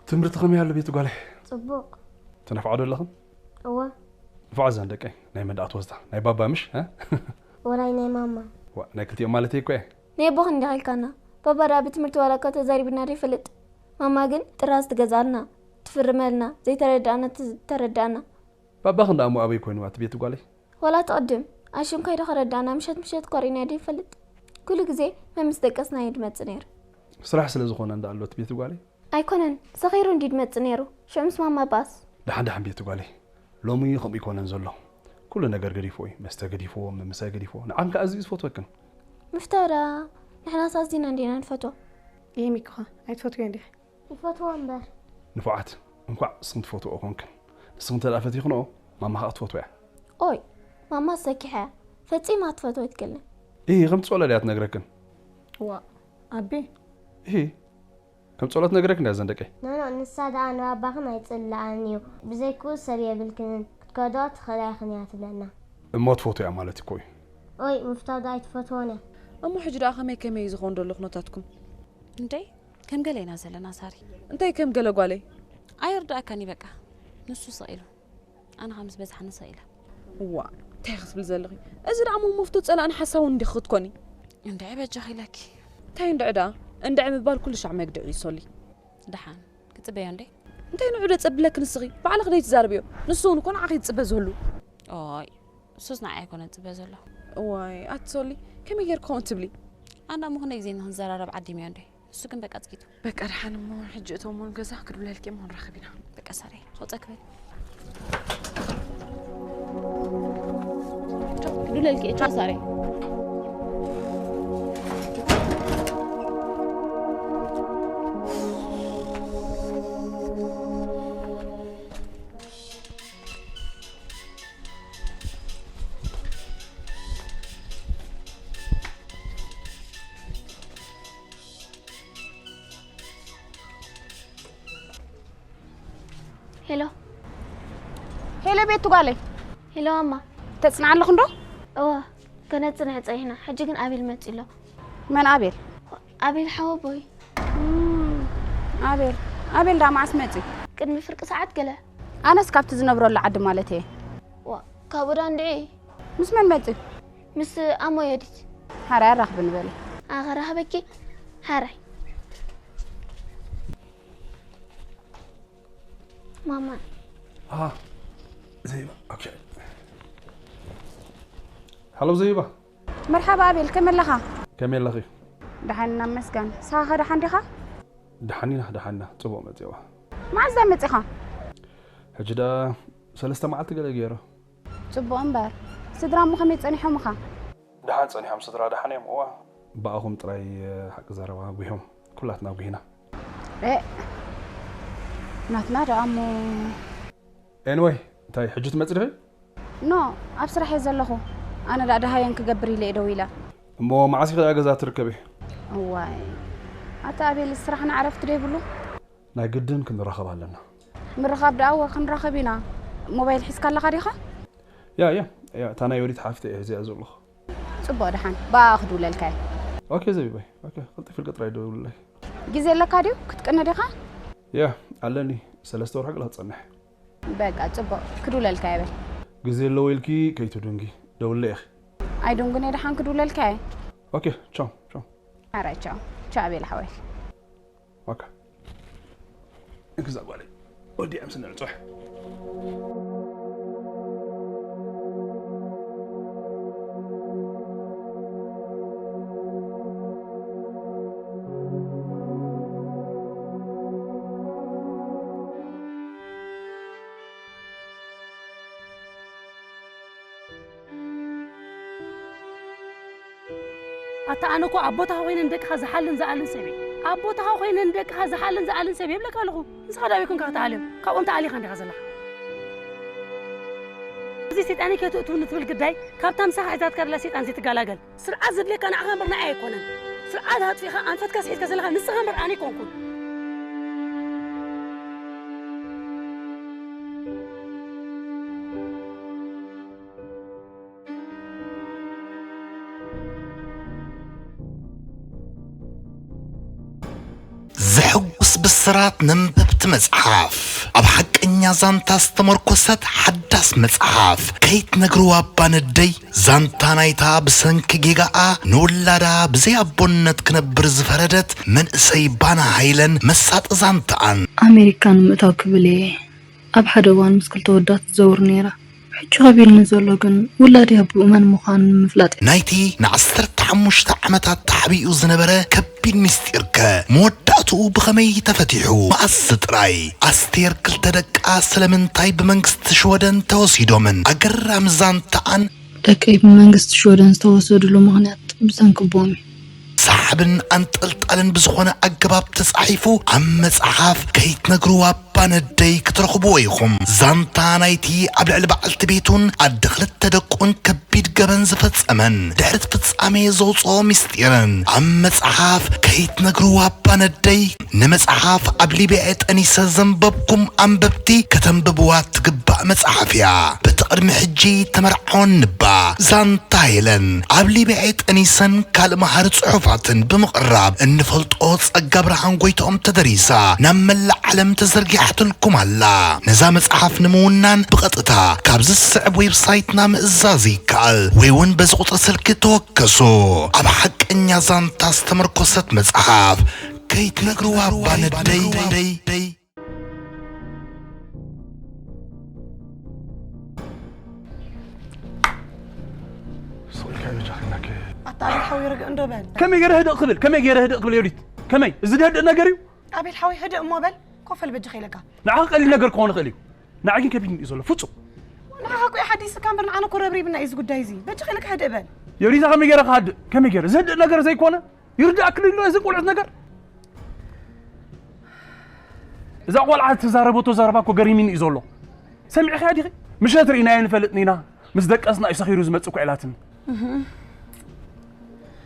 ትምህርቲ ከመይ ኣሎ ቤቲ ጓለይ? ጽቡቕ። ትነፍዓ ዶ ኣለኽን? እወ። ንፍዓ ዘን ደቀይ፣ ናይ መን ደኣ ትወስዳ? ናይ ባባ ምሽ? እ? ወላይ ናይ ማማ። ዋ፣ ናይ ክልቲኦም ማለተይ እኮ እየ። ናይ ኣቦኽን እንዲኻ ኢልካና። ባባ ደኣ ብትምህርቲ ዋላ እኳ ተዛሪብና ዶ ይፈልጥ? ማማ ግን ጥራዝ ትገዝኣልና፣ ትፍርመልና፣ ዘይተረድኣና ትዝ-፣ ተረድኣና። ባባኽን ደኣ እሞ ኣበይ ኮይኑ ኣቲ ቤቲ ጓለይ? ዋላ ትቕድም፣ ኣሽንኳይ ዶ ከረድኣና ምሸት ምሸት ኮሪና ዶ ይፈልጥ? ኩሉ ግዜ መን ምስ ደቀስና እዩ ድመጽእ ነይሩ። ስራሕ ስለ ዝኾነ እንዳ ኣሎ እቲ ቤቲ ጓለይ? ኣይኮነን፣ ሰኺሩ እንዲ ድመጽእ ነይሩ። ሽዑ ምስ ማማ ባስ። ደሓን ደሓን ቤቲ ጓለይ፣ ሎሚ ከምኡ ይኮነን ዘሎ። ኩሉ ነገር ገዲፍዎ እዩ። መስተ ገዲፍዎ፣ ምምሳይ ገዲፍዎ። ንዓን ከኣ ኣዝዩ እዩ ዝፈትወክን። ምፍታው ደኣ ንሕናስ ኣዚና እንዲና ንፈትዎ። ይህም ይኮኻ ኣይትፈትውዮ እንዲኺ። ይፈትዎ እምበር። ንፉዓት፣ እንኳዕ ንስኽን ትፈትውኦ ኮንክን። ንስኽን እንተ ደኣ ፈቲኽንኦ፣ ማማ ኸኣ ክትፈትዎ እያ። ኦይ፣ ማማ ሰኪሓ እያ። ፈጺማ ክትፈትዎ ኣይትክእልን። ኢሂ፣ ከምጽእ ወላ ድያ ትነግረክን? ዋእ፣ ኣቢ። ኢሂ፣ ከም ጸሎት ነግረክ እንዳ ዘን ደቀይ። ኖኖ፣ ንሳ ደኣ ንባባኽን ኣይጽልኣን እዩ። ብዘይክኡ ሰብ የብልክንን፣ ክትከድኦ ትኽእላ ኢኽን እያ ትብለና። እሞ ትፈትዎ እያ ማለት እኮ እዩ። ኦይ፣ ምፍታው ደኣ ኣይትፈትዎን እያ። እሞ ሕጂ ደኣ ከመይ ከመይ እዩ ዝኸውን ዘሎ ኩነታትኩም? እንዴ፣ ከም ገለ ኢና ዘለና ሳሪ። እንታይ ከም ገለ ጓለይ? ኣይርዳእካን እዩ በቃ። ንሱ ስቕ ኢሉ። ኣነ ኸኣ ምስ በዝሓኒ ስቕ ኢለ። እዋ እንታይ ክትብል ዘለኺ? እዚ ደኣ እሞ መፍቶ ጸላእን ሓሳውን እንዲኺ ክትኮኒ። እንድዒ በጃኺ ኢለኪ። እንታይ እንድዒ ደኣ? እንድዒ ምባል ኩሉ ሻዕ መግድዒ እዩ ሶሊ። ደሓን ክጽበዮ እንዴ? እንታይ ንዑ ዶ ጸብለኪ ንስኺ? ባዕልኺ ደይ ትዛረብዮ። ንሱ እውን ኮነ ዓኺ ዝጽበ ዝህሉ። ኦይ እሱስ ንዓይ ኣይኮነን ዝጽበ ዘሎ። እዋይ ኣቲ ሶሊ ከመይ ጌርኪ ከምኡ ትብሊ? ኣንዳ እሞ ክንደይ ግዜ ንኽንዘራረብ ዓዲምዮ እንዴ? እሱ ግን በቃ ጽጊቱ። በቃ ደሓን እሞ ሕጂ እተውሞን ገዛ ክድውለልኪ እሞ ንራኸብ ኢና። በቃ ሳሬ ክወጸ ክብል። ክድውለልኪ እየ ቻው ሳሬ። ሄሎ ሄሎ ቤቱ ጓለይ ሄሎ ኣማ ተጽንዓ ኣለኹ እንዶ እዋ ከነጽንዕ ጸኒሕና ሕጂ ግን ኣቤል መጺ ኣሎ መን ኣቤል ኣቤል ሓወቦይ ኣቤል ኣቤል ዳ መዓስ መጺ ቅድሚ ፍርቂ ሰዓት ገለ ኣነስ ካብቲ ዝነብረሉ ዓዲ ማለት እየ ዋ ካብኡ ዳ እንድዒ ምስ መን መጺ ምስ ኣሞ ዮዲት ሓራይ ኣራኽብኒ በሊ ኣኸራኽበኪ ሓራይ ማማ ኣሃ ዘይባ ኦኬ ሃሎ ዘይባ መርሓባ ኣቤል ከመይ ኣለኻ ከመይ ኣለኺ ደሓን ኢና መስጋን ንስኻ ደሓን ዲኻ ደሓን ኢና ደሓን ኢና ጽቡቕ መጺዋ መዓዝ ዳ መጺኻ ሕጂ ዳ ሰለስተ መዓልቲ ገለ ገይረ ጽቡቕ እምበር ስድራ እሞ ከመይ ጸኒሖምኻ ደሓን ጸኒሖም ስድራ ደሓን እዮም እዋ ብኣኹም ጥራይ ሓቂ ዘረባ ኣጒሆም ኩላትና ኣጒሂና ኤእ ናትና ደኣ እሞ ኤንወይ እንታይ ሕጂ ትመጽእ ዲኺ ኖ ኣብ ስራሕ እየ ዘለኹ ኣነ ደኣ ደሃየን ክገብር ኢለ እየ ደው ኢለ እሞ መዓስ ኢኺ ደኣ ገዛ ትርከቢ እዋይ ኣታ ኣቤል ስራሕና ዕረፍቲ ዶ ይብሉ ናይ ግድን ክንራኸብ ኣለና ምርኻብ ደኣ እወ ክንራኸብ ኢና ሞባይል ሒዝካ ኣለኻ ዲኻ ያ ያ ያ እታ ናይ ወዲት ሓፍተ እየ እዚኣ ዘለኹ ጽቡቕ ደሓን ብኣኣ ክድውለልካ እየ ኦኬ ዘቢበይ ኦኬ ቅልጥፍ ኢልካ ጥራይ ደውልለይ ግዜ ኣለካ ድዩ ክትቅነ ዲኻ ያ ኣለኒ ሰለስተ ወርሒ ገለ ክጸንሕ በቃ ጽቡቕ ክድውለልካ እየ በል ግዜ ኣለዎ ኢልኪ ከይትዱንጊ ደውልለይ ኢኺ ኣይዱንግን እየ ደሓን ክድውለልካ እየ ኦኬ ቻው ቻው ሓራይ ቻው ቻው ቤላ ሓወይ ዋካ እንክዛ ጓለይ ወዲያ ምስ ንዕፅሕ ኣታ ኣነ እኮ ኣብ ቦታኻ ኮይነ ንደቅኻ ዝሓልን ዝኣልን ሰብ እየ ኣብ ቦታኻ ኮይነ ንደቅኻ ዝሓልን ዝኣልን ሰብ እየ ይብለካ ኣለኹ ንስኻ ዳበይ ኮንካ ክትኣልዮም ካብኦም ተኣሊኻ እንዲኻ ዘለኻ እዚ ሰይጣን እዩ ከይትእትውኒ ትብል ግዳይ ካብታ ምሳኻ ሒዛትካ ደላ ሰይጣን ዘይትገላገል ስርዓት ዘድልየካ ንዓኻ እምበር ንዓይ ኣይኮነን ስርዓት ኣጥፊእኻ ኣንፈትካ ስሒትካ ዘለኻ ንስኻ እምበር ኣነ ኣይኮንኩን ዘሐጉስ ብስራት ነንበብቲ መጽሓፍ ኣብ ሓቀኛ ዛንታ ዝተመርኮሰት ሓዳስ መጽሓፍ ከይትነግርዋ እባ ነደይ ዛንታ ናይታ ብሰንኪ ጌጋኣ ንውላዳ ብዘይ ኣቦነት ክነብር ዝፈረደት መንእሰይ ባና ሃይለን መሳጢ ዛንታኣን ኣሜሪካ ንምእታው ክብል እየ ኣብ ሓደ እዋን ምስ ክልተ ወዳት ትዘውር ነይራ። ሕጂ ከቢድኒ ዘሎ ግን ውላደይ ኣቦኡ መን ምዃኑ ንምፍላጥ እዩ። ናይቲ ንዓሰርተ ሓሙሽተ ዓመታት ተሓቢኡ ዝነበረ ከቢድ ምስጢርከ መወዳእትኡ ትኡ ብኸመይ ተፈቲሑ? መኣስ ጥራይ? ኣስቴር ክልተ ደቃ ስለምንታይ ብመንግስቲ ሽወደን ተወሲዶምን? ኣገራሚ ዛንታኣን ደቀይ ብመንግስቲ ሽወደን ዝተወሰድሉ ምኽንያት ብሰንኪ ቦም እዩ። ሰሓብን ኣንጠልጣልን ብዝኾነ ኣገባብ ተጻሒፉ ኣብ መጽሓፍ ከይትነግርዋ ባነደይ ክትረኽብዎ ኢኹም። ዛንታ ናይቲ ኣብ ልዕሊ በዓልቲ ቤቱን ኣደ ክልተ ደቁን ከቢድ ገበን ዝፈጸመን ድሕሪ እቲ ፍጻሜ ዘውጽኦ ምስጢርን ኣብ መጽሓፍ ከይትነግርዋ ባነደይ። ንመጽሓፍ ኣብ ሊብያ ጠኒሰ ዘንበብኩም ኣንበብቲ ከተንብብዋ ትግባእ መጽሓፍ እያ። በቲ ቅድሚ ሕጂ ተመርዓወን ንባ ዛንታ ሄለን ኣብ ሊብያ ጠኒሰን ካልእ መሃሪ ጽሑፋትን ብምቕራብ እንፈልጦ ጸጋ ብርሃን ጎይትኦም ተደሪሳ ናብ መላእ ዓለም ተዘርጊሓትልኩም ኣላ። ነዛ መጽሓፍ ንምውናን ብቐጥታ ካብዚ ዝስዕብ ዌብሳይትና ምእዛዝ ይከኣል ወይ እውን በዚ ቁጽሪ ስልኪ ተወከሱ። ኣብ ሓቀኛ ዛንታ ዝተመርኮሰት መጽሓፍ ከይትነግርዋ ባነደይ። ኣታ ኣቤል ሓወይ ርግእ እንዶ በል። ከመይ ገይረ ህድእ ክብል ከመይ ገይረ ህድእ ክብል ዮዲት ከመይ እዚ ድህድእ ነገር እዩ። ኣቤል ሓወይ ህድእ እሞ በል። ኮፈል በጃኻ ኢለካ። ንዓኺ ቀሊል ነገር ክኾን ይኽእል እዩ። ንዓይ ግን ከቢድ እዩ ዘሎ ፍጹም። ንዓኻ እኮ ሓዲስካ እምበር ንዓና እኮ ረብሪብና እዩ እዚ ጉዳይ እዚ። በጃኻ ኢለካ ህድእ በል። ዮዲት ከመይ ገይረ ክሃድእ ከመይ ገይረ ዝህድእ ነገር ዘይኮነ ይርዳእክን ኣሎ እዚ ቆልዑት ነገር። እዛ ቆልዓ እትዛረበቶ ዘረባ እኮ ገሪሚኒ እዩ ዘሎ። ሰሚዕኻያ ዲኺ? ምሸት ርኢናዮ ንፈልጥን ኢና። ምስ ደቀስና እዩ ሰኺሩ ዝመጽእ እኮ ኢላትኒ።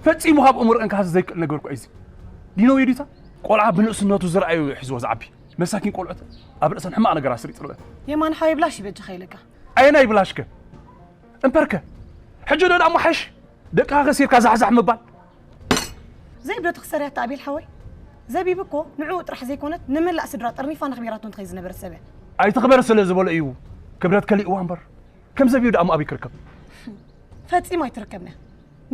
ፈጺሙ ካብ እምርአን ክሃሲ ዘይክእል ነገር እኮ እዩ እዚ። ዲኖ ዮዲታ ቆልዓ ብንእስነቱ ዝረኣዩ እዩ ሒዝዎ ዝዓቢ። መሳኪን ቆልዑት ኣብ ርእሰን ሕማቕ ነገር ኣስሪጽለን። የማን ሓወይ ብላሽ ይበጃኻ ኢለካ። ኣየናይ ብላሽከ? እምበርከ ሕጂ ዶ ደኣ ምሓሽ ደቅኻ ከሲርካ ዛሕዛሕ ምባል። ዘይብዶ ትኽሰር ያታ ኣቤል ሓወይ። ዘቢብ እኮ ንዕኡ ጥራሕ ዘይኮነት ንመላእ ስድራ ጠርኒፋ ነኽቢራቶ እንትኸይ ዝነበረ ሰብ እያ። ኣይትኽበር ስለ ዝበሎ እዩ ክብረት ከሊእዋ እምበር ከም ዘቢብ ደኣ ኣበይ ክርከብ። ፈጺሙ ኣይትርከብን እያ።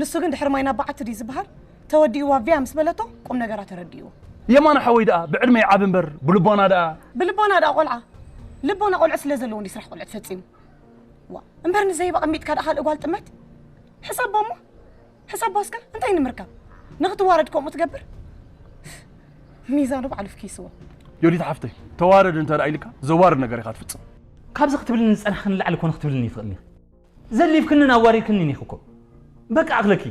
ንሱ ግን ድሕሪ ማይ ናብ በዓቲ ድዩ ዝበሃል ተወዲእዋ ቪያ ምስ በለቶ ቁም ነገራ ተረዲእዎ። የማነ ሓወይ ደኣ ብዕድመ ይዓቢ እምበር ብልቦና ደኣ። ብልቦና ደኣ ቆልዓ ልቦና ቆልዑ ስለ ዘለዎ እንዲ ስራሕ ቆልዑ ፈጺሙ። ዋ እምበር ንዘይባ ቀሚጥካ ደኣ ካልእ ጓል ጥመት። ሕሰቦ እሞ ሕሰቦ እስከ እንታይ ንምርካብ ንኽትዋረድ ከምኡ ትገብር። ሚዛኑ ባዕሉ ፍኪስዎ። ዮዲት ሓፍተይ ተዋረድ እንተ ደኣ ኢልካ ዘዋርድ ነገር ኢኻ ትፍጽም። ካብዚ ክትብልኒ ዝጸናሕክኒ ንላዕሊ ኮነ ክትብልኒ ይትኽእልኒ ኢኺ። ዘሊፍክንን ኣዋሪድክንን ኢኺ እኮ። በቃ ኣኽለኪ።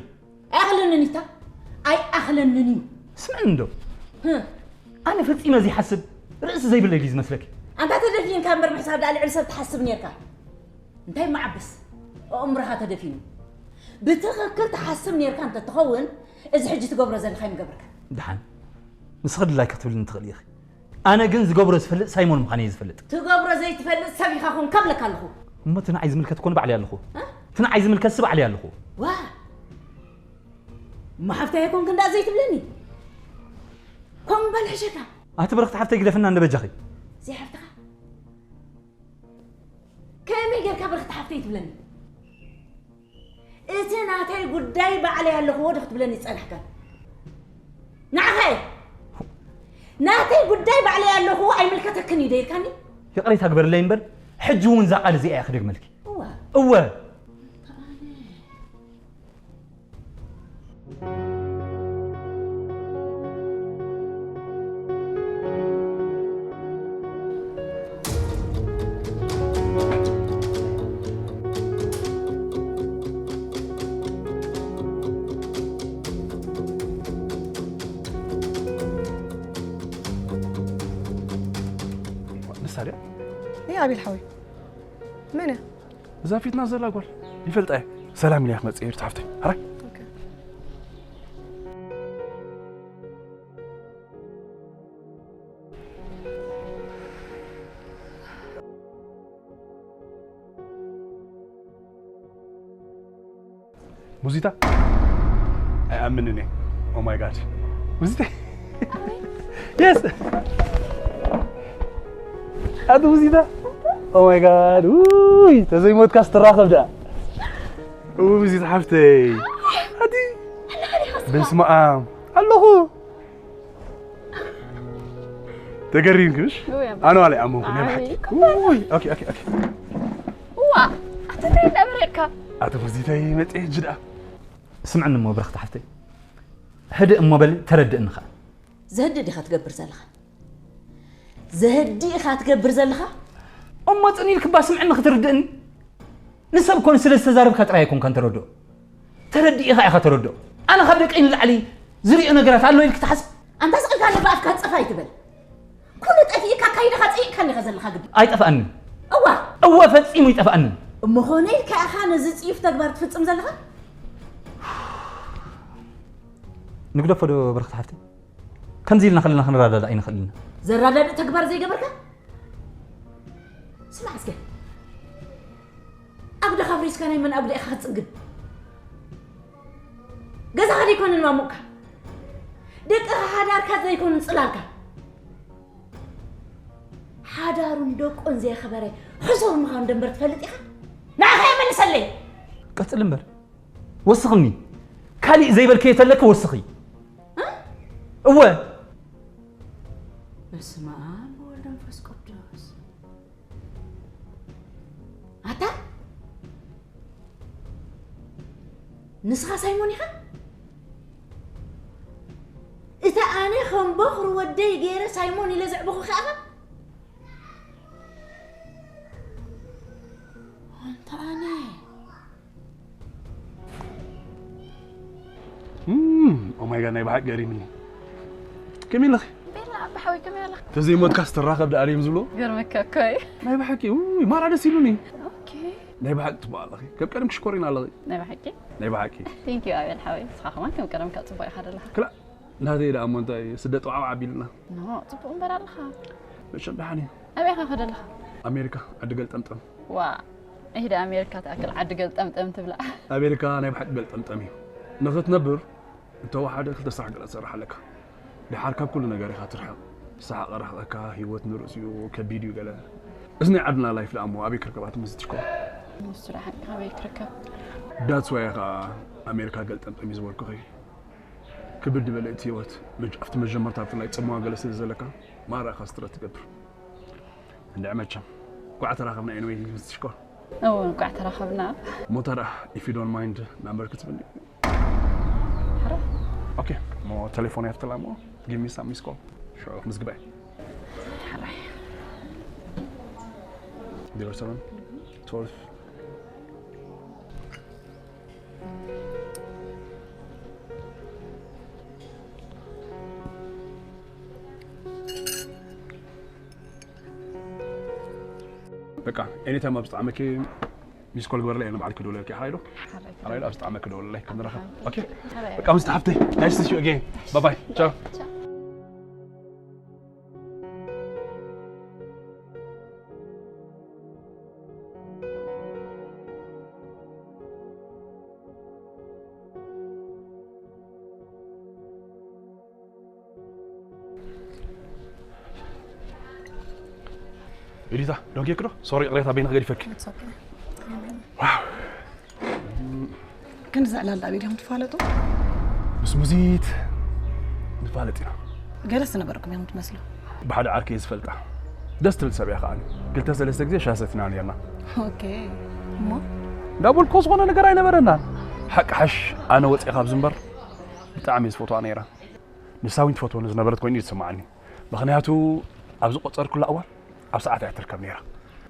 ኣይኣኽለንን ኢታ ኣይኣኽለንን እዩ። ስምዕኒ እንዶ። ኣነ ፈጺመ ዘይሓስብ ርእሲ ዘይብለይ ድዩ ዝመስለኪ? ኣንታ ተደፊንካ እምበር ምሕሳብ ደኣ ልዕሊ ሰብ ትሓስብ ኔርካ። እንታይ መዓብስ ኣእምሮኻ ተደፊኑ። ብትኽክል ትሓስብ ኔርካ እንተትኸውን እዚ ሕጂ ትገብሮ ዘለኻ ኣይምገበርካን። ደሓን ንስኺ ድላይኪ ክትብልኒ ትኽእሊ ኢኺ። ኣነ ግን ዝገብሮ ዝፈልጥ ሳይሞን ምዃነይ እየ ዝፈልጥ። ትገብሮ ዘይትፈልጥ ሰብ ኢኻ ኹን ከብለካ ኣለኹ። እሞ እቲ ንዓይ ዝምልከት እኮ ንባዕለይ ኣለኹ። እቲ ንዓይ ዝምልከትሲ ባዕለይ ኣለኹ። ዋ እሞ ሓፍተይ ኣይኮንክን ደኣ ዘይትብለኒ። ከምኡ እምበል ሕሸካ። ኣቲ ብርኽቲ ሓፍተይ ግደፍና እንዶ በጃኺ። ዘይሓፍትኻ ከመይ ጌርካ ብርኽቲ ሓፍተይ ትብለኒ? እቲ ናተይ ጉዳይ ባዕለይ ኣለኽዎ ዶ ክትብለኒ ዝጸናሕካ? ንዓኻ እየ። ናተይ ጉዳይ ባዕለይ ኣለኽዎ ኣይምልከተክን እዩ ዶ ኢልካኒ? ይቕሬታ ግበርለይ እምበር ሕጂ እውን እዛ ቃል እዚኣ እየ ክደግመልኪ። እወ። እወ። ንሳ ድያ? እያ ኣቤል ሓወይ። መን እያ? እዛ ፊትና ዘላ ጓል ይፈልጣ እየ። ሰላም ኢለያ ክመጽእ እየ ሓፍተይ። ሕራይ። ሙዚታ ኣይኣምንን እየ። Oh my God ሙዚታ yes ኣቲ ሙዚታ Oh my God ውይ ተዘይሞትካ ስትራኸብ ደኣ እው ሙዚታ ሓፍተይ ኣቲ በስመ ኣብ ኣለኹ ተገሪምኪ ምሽ ኣነ ዋላ ይኣመንኩ ናይ ብሓቂ ውይ ኦኬ ኦኬ ኦኬ ዋ ኣቲ እንታይ እንዳበረድካ ኣቲ ሙዚተይ መፅእ ሕጂ ደኣ ስምዕኒ እሞ ብረኽቲ ሓፍተይ ህድእ እሞ በሊ ተረድእኒ ኸዓ ዘህዲ ዲኻ ትገብር ዘለኻ? ዘህዲ ኢኻ ትገብር ዘለኻ? እሞ ጽን ኢልክባ ስምዕኒ ክትርድእኒ። ንሰብ ኮን ስለ ዝተዛረብካ ጥራይ ኣይኮንካን ተረድኦ። ተረዲእኻ ኢኻ ተረድኦ። ኣነ ካብ ደቀይ ንላዕሊ ዝሪኦ ነገራት ኣሎ ኢልክ ትሓስብ? ኣንታ ስቕ ኢልካ ንባኣፍካ ጽፍ ኣይትበል። ኩሉ ጠፊእካ ካይድኻ ጸይቕካኒ ኢኻ ዘለኻ ግዲ። ኣይጠፍኣንን። እዋ። እወ ፈጺሙ ይጠፍኣንን። እሞ ኾነ ኢልካ ኢኻ ነዚ ጽዩፍ ተግባር ትፍጽም ዘለኻ? ንግደፎ ዶ በረኽቲ ሓፍተይ? ከምዚ ኢልና ከለና ክንረዳዳእ ኣይንኽእል ኢና። ዘረዳድእ ተግባር ዘይገበርካ? ስማዕ እስከ። ኣጉደኻ ኣፍሪስካ ናይ መን ኣጉደ ኢኻ ክትጽግን? ገዛኻ ደይኮነን ማሙቕካ። ደቅኻ ሓዳርካ ዘይኮኑን ጽላልካ። ሓዳሩን ደቁን ዘየኽበረ ሕሱር ምዃኑ ደንበር ትፈልጥ ኢኻ? ንዓኻ እየ መልሰለይ። ቀጽል እምበር። ወስኽኒ። ካሊእ ዘይበልክዮ ተለኪ ወስኺ። እ? እወ። በስመ ኣብ ወወልድ ወመንፈስ ቅዱስ። ኣታ ንስኻ ሳይሞን ኢኻ? እታ ኣነ ከም በኹሪ ወደይ ገይረ ሳይሞን ኢለ ዘዕበኹ ከኣ? ኣንታ ኣነ ኦማይ ጋድ ናይ ብሓቂ ገሪምኒ። ከመይ ኣለኺ? ቤላ ኣቢ ሓወይ ከመይ ኣለኻ? ተዘይሞትካስ ትራኸብ ደኣ ድዮም ዝብሉ? ገርመካ እኮ እዩ። ናይ ብሓቂ ውይ ማራ ደስ ኢሉኒ። ኦኬ። ናይ ብሓቂ ትበ ኣለኺ። ከም ቀደም ክሽኮሪና ኣለኺ። ናይ ብሓቂ? ናይ ብሓቂ። ቴንክ ዩ ኣቤል ሓወይ። ንስኻ ከማን ከም ቀደምካ ጽቡቕ ኢኻ ዘለኻ። ክላ ናተይ ደኣ እሞ እንታይ ስደት ዋዕዋዕ ኣቢልና። ኖ ጽቡቕ እምበር ኣለኻ። መቸም ደሓን እዩ። ኣበይ ኢኻ ከደለኻ? ኣሜሪካ ዓዲ ገልጠምጠም። ዋ ኢሂደ ኣሜሪካ ትኣክል ዓዲ ገልጠምጠም ትብላ። ኣሜሪካ ናይ ብሓቂ ገልጠምጠም እዩ። ንኽትነብር እንተወሓደ ክልተ ስራሕ ገለ ትሰርሕ ኣለካ። ድሓር ካብ ኩሉ ነገር ኢኻ ትርሕቕ። ሰሓቕ ርሕቐካ፣ ህይወት ንርእሲኡ ከቢድ እዩ ገለ። እዚ ናይ ዓድና ላይፍ ደኣ እሞ ኣበይ ክርከባ ትመስል ትሽኮር? ንሱ ደሓን ኣበይ ክርከብ? ዳትስ ዋይ ኸኣ ኣሜሪካ ገልጠምጠም እዩ ዝበልኩኺ። ክብድ ዝበለ እቲ ህይወት መጅ- ኣብቲ መጀመርታ ብፍላይ ጽምዋ ገለ ስለ ዘለካ ማራ ኢኻ ስትረት ትገብር። እንድዒ መቸም ኳዕ ተራኸብና ኤንወይ ምስ ሽኮር እወ እንኳዕ ተራኸብና። ሞታ ደኣ if you don't mind ናምበር ክትብኒ። ሓረ ኦኬ እሞ ቴሌፎን ያፍትላ እሞ give me some miss call ሽዑ ምስ ግባይ ሓራይ ዜሮ ሰቨን ትወልፍ በቃ ኤኒታይም ኣብ ዝጠዓመኪ ሚስኮል ግበርለይ እየ ንባዕል ክደውለልኪ ሓራይ ዶ ሓራይ ዶ ኣብ ዝጠዓመኪ ደውለለይ ክንራኸብ ኦኬ በቃ ምስ ተሓፍተይ ናይስ ዩ ኣጌን ባባይ ቻው Elisa, don't get kro. Sorry, ቅሬታ በይና ገዲፈክ። It's okay. Wow. ክንዲ ዘዕላል ኣብ ኢድኹም ትፋለጡ? ምስ ሙዚት ንፋለጥ ኢና። ገለስ ነበርኩም ኢኹም ትመስሉ። ብሓደ ዓርከይ ዝፈልጣ ደስ ትብል ሰብ እያ ከዓኒ። ክልተ ሰለስተ ግዜ ሻሂ ሰቲና ነርና። ኦኬ። እሞ? እንዳበልኮ ዝኾነ ነገር ኣይነበረናን። ሓቂ ሓሽ ኣነ ወፂአ ካብዚ እምበር ብጣዕሚ እየ ዝፈትዋ ነይረ። ንሳ እውን ትፈትወኒ ዝነበረት ኮይኑ እዩ ዝስምዓኒ። ምኽንያቱ ኣብ ዝቆጸርኩላ እዋን ኣብ ሰዓት እያ ትርከብ ነይራ።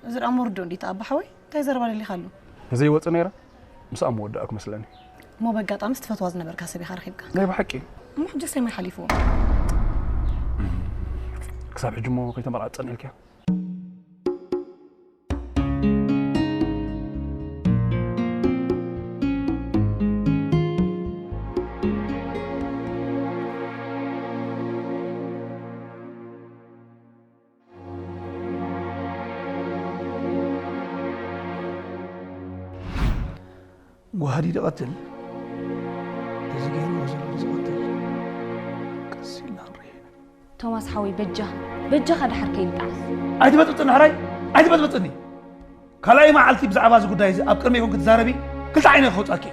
እዚ ደኣ ምውርዶ እንዲት ኣባ ሓወይ እንታይ ዘረባ ደሊኻ ኣሎ? ተዘይወጽእ ነይረ ምስኣ ምወዳእኩ መስለኒ። እሞ በጋጣሚ ትፈትዋ ዝነበርካ ሰብ ኢኻ ረኺብካ። ናይ ብሓቂ። እሞ ሕጂ ሰማይ ሓሊፍዎ። ክሳብ ሕጂ እሞ ከይተመርዓት ጸኒሕልክያ? ጓህዲ ድቐትል እዚ ገይርዎ ዘሎ ዝቐትል ቀስ ኢልና ንርኤ ኢና። ቶማስ ሓወይ በጃ በጃኻ ድሓር ከይንጣዓስ። ኣይትበጥብጥኒ ሕራይ ኣይትበጥብጥኒ። ካልኣይ መዓልቲ ብዛዕባ እዚ ጉዳይ እዚ ኣብ ቅድመይ ኮንኪ ትዛረቢ ክልተ ዓይነ ክወጻኪ።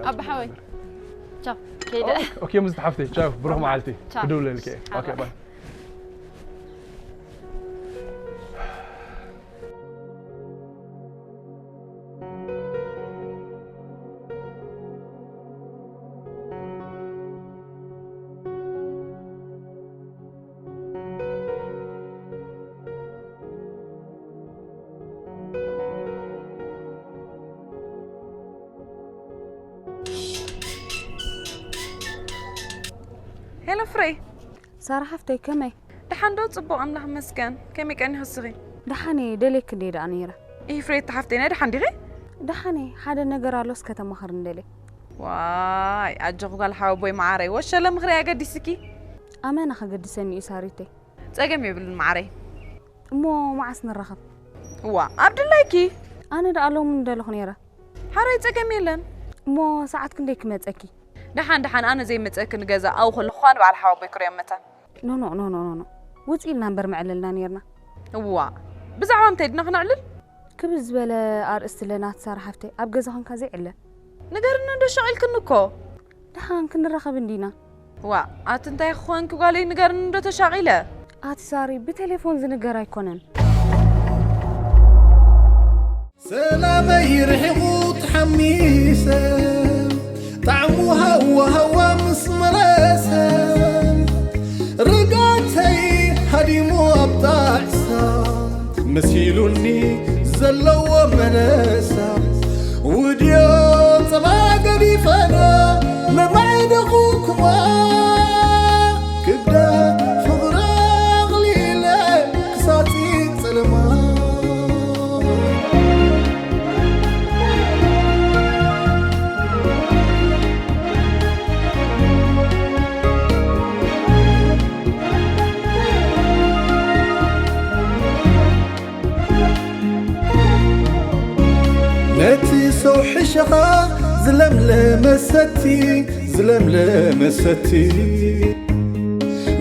ኣባ ሓወይ ቻው ከይደ። ኦኬ ሙዝቲ ሓፍተይ ቻው ብሩኽ መዓልቲ። ቻው። ክድውለልኪ እየ። ኦኬ ባይ። ሄሎ ፍሬ። ሳራ ሓፍተይ ከመይ? ደሓን ዶ? ጽቡቕ ኣምላኽ ይመስገን። ከመይ ቀኒኺ እስኺ? ደሓን እየ፣ ደልየኪ እንድየ ደኣ ነይረ። ኢፍሬት ሓፍተይ ናይ ደሓን ዲኺ? ደሓን እየ፣ ሓደ ነገር ኣሎ እስከ ተማኽርኒ ደልየ። ዋይ ኣጆኺ ጓል ሓወቦይ መዓረይ፣ ወሸለ ምኽሪ ኣገዲስኪ። ኣመና ከገድሰኒ እዩ ሳሪተይ። ጸገም የብሉን መዓረይ። እሞ መዓስ ንራኸብ? እዋ ኣብ ድላይኪ። ኣነ ደኣ ሎሚ ምደለኹ ነይረ። ሓራይ ጸገም የለን። እሞ ሰዓት ክንደይ ክመጸኪ? ደሓን ደሓን ኣነ ዘይመጸኪ ንገዛ ኣብኡ ከለኹ ኳ ንበዓል ሓወቦይ ክርእዮ መታን። ኖኖ ኖኖ ኖኖ ውጽእ ኢልና እምበር ምዕለልና ነይርና። እዋ ብዛዕባ ምንታይ ድና ክነዕልል? ክብድ ዝበለ ኣርእስቲ ለናት ሳራ ሓፍተይ ኣብ ገዛ ኾንካ ዘይዕለ። ንገርኒ እንዶ ሸቒልክኒ እኮ። ደሓን ክንራኸብ እንዲና። ዋእ ኣቲ እንታይ ክኾንኪ ጓለይ ንገርኒ እንዶ ተሻቒለ። ኣቲ ሳሪ ብቴሌፎን ዝንገር ኣይኮነን። ሰላመይ ርሒቑ ተሓሚሰ ጣዕሙ ሃዋ ሃዋ ምስ መለሰ ርጋተይ ሃዲሙ ኣብ ጣዕሳ መሲሉኒ ዘለዎ መለሳ ውድዮ ጸባ ገዲፈና መማዕደኹኩማ ክብዳ ፍቕሪ ኣቕሊለ ክሳጺእ ጸለማ ነቲ ሰው ሕሸኻ ዝለምለመ ሰቲ ዝለምለመ ሰቲ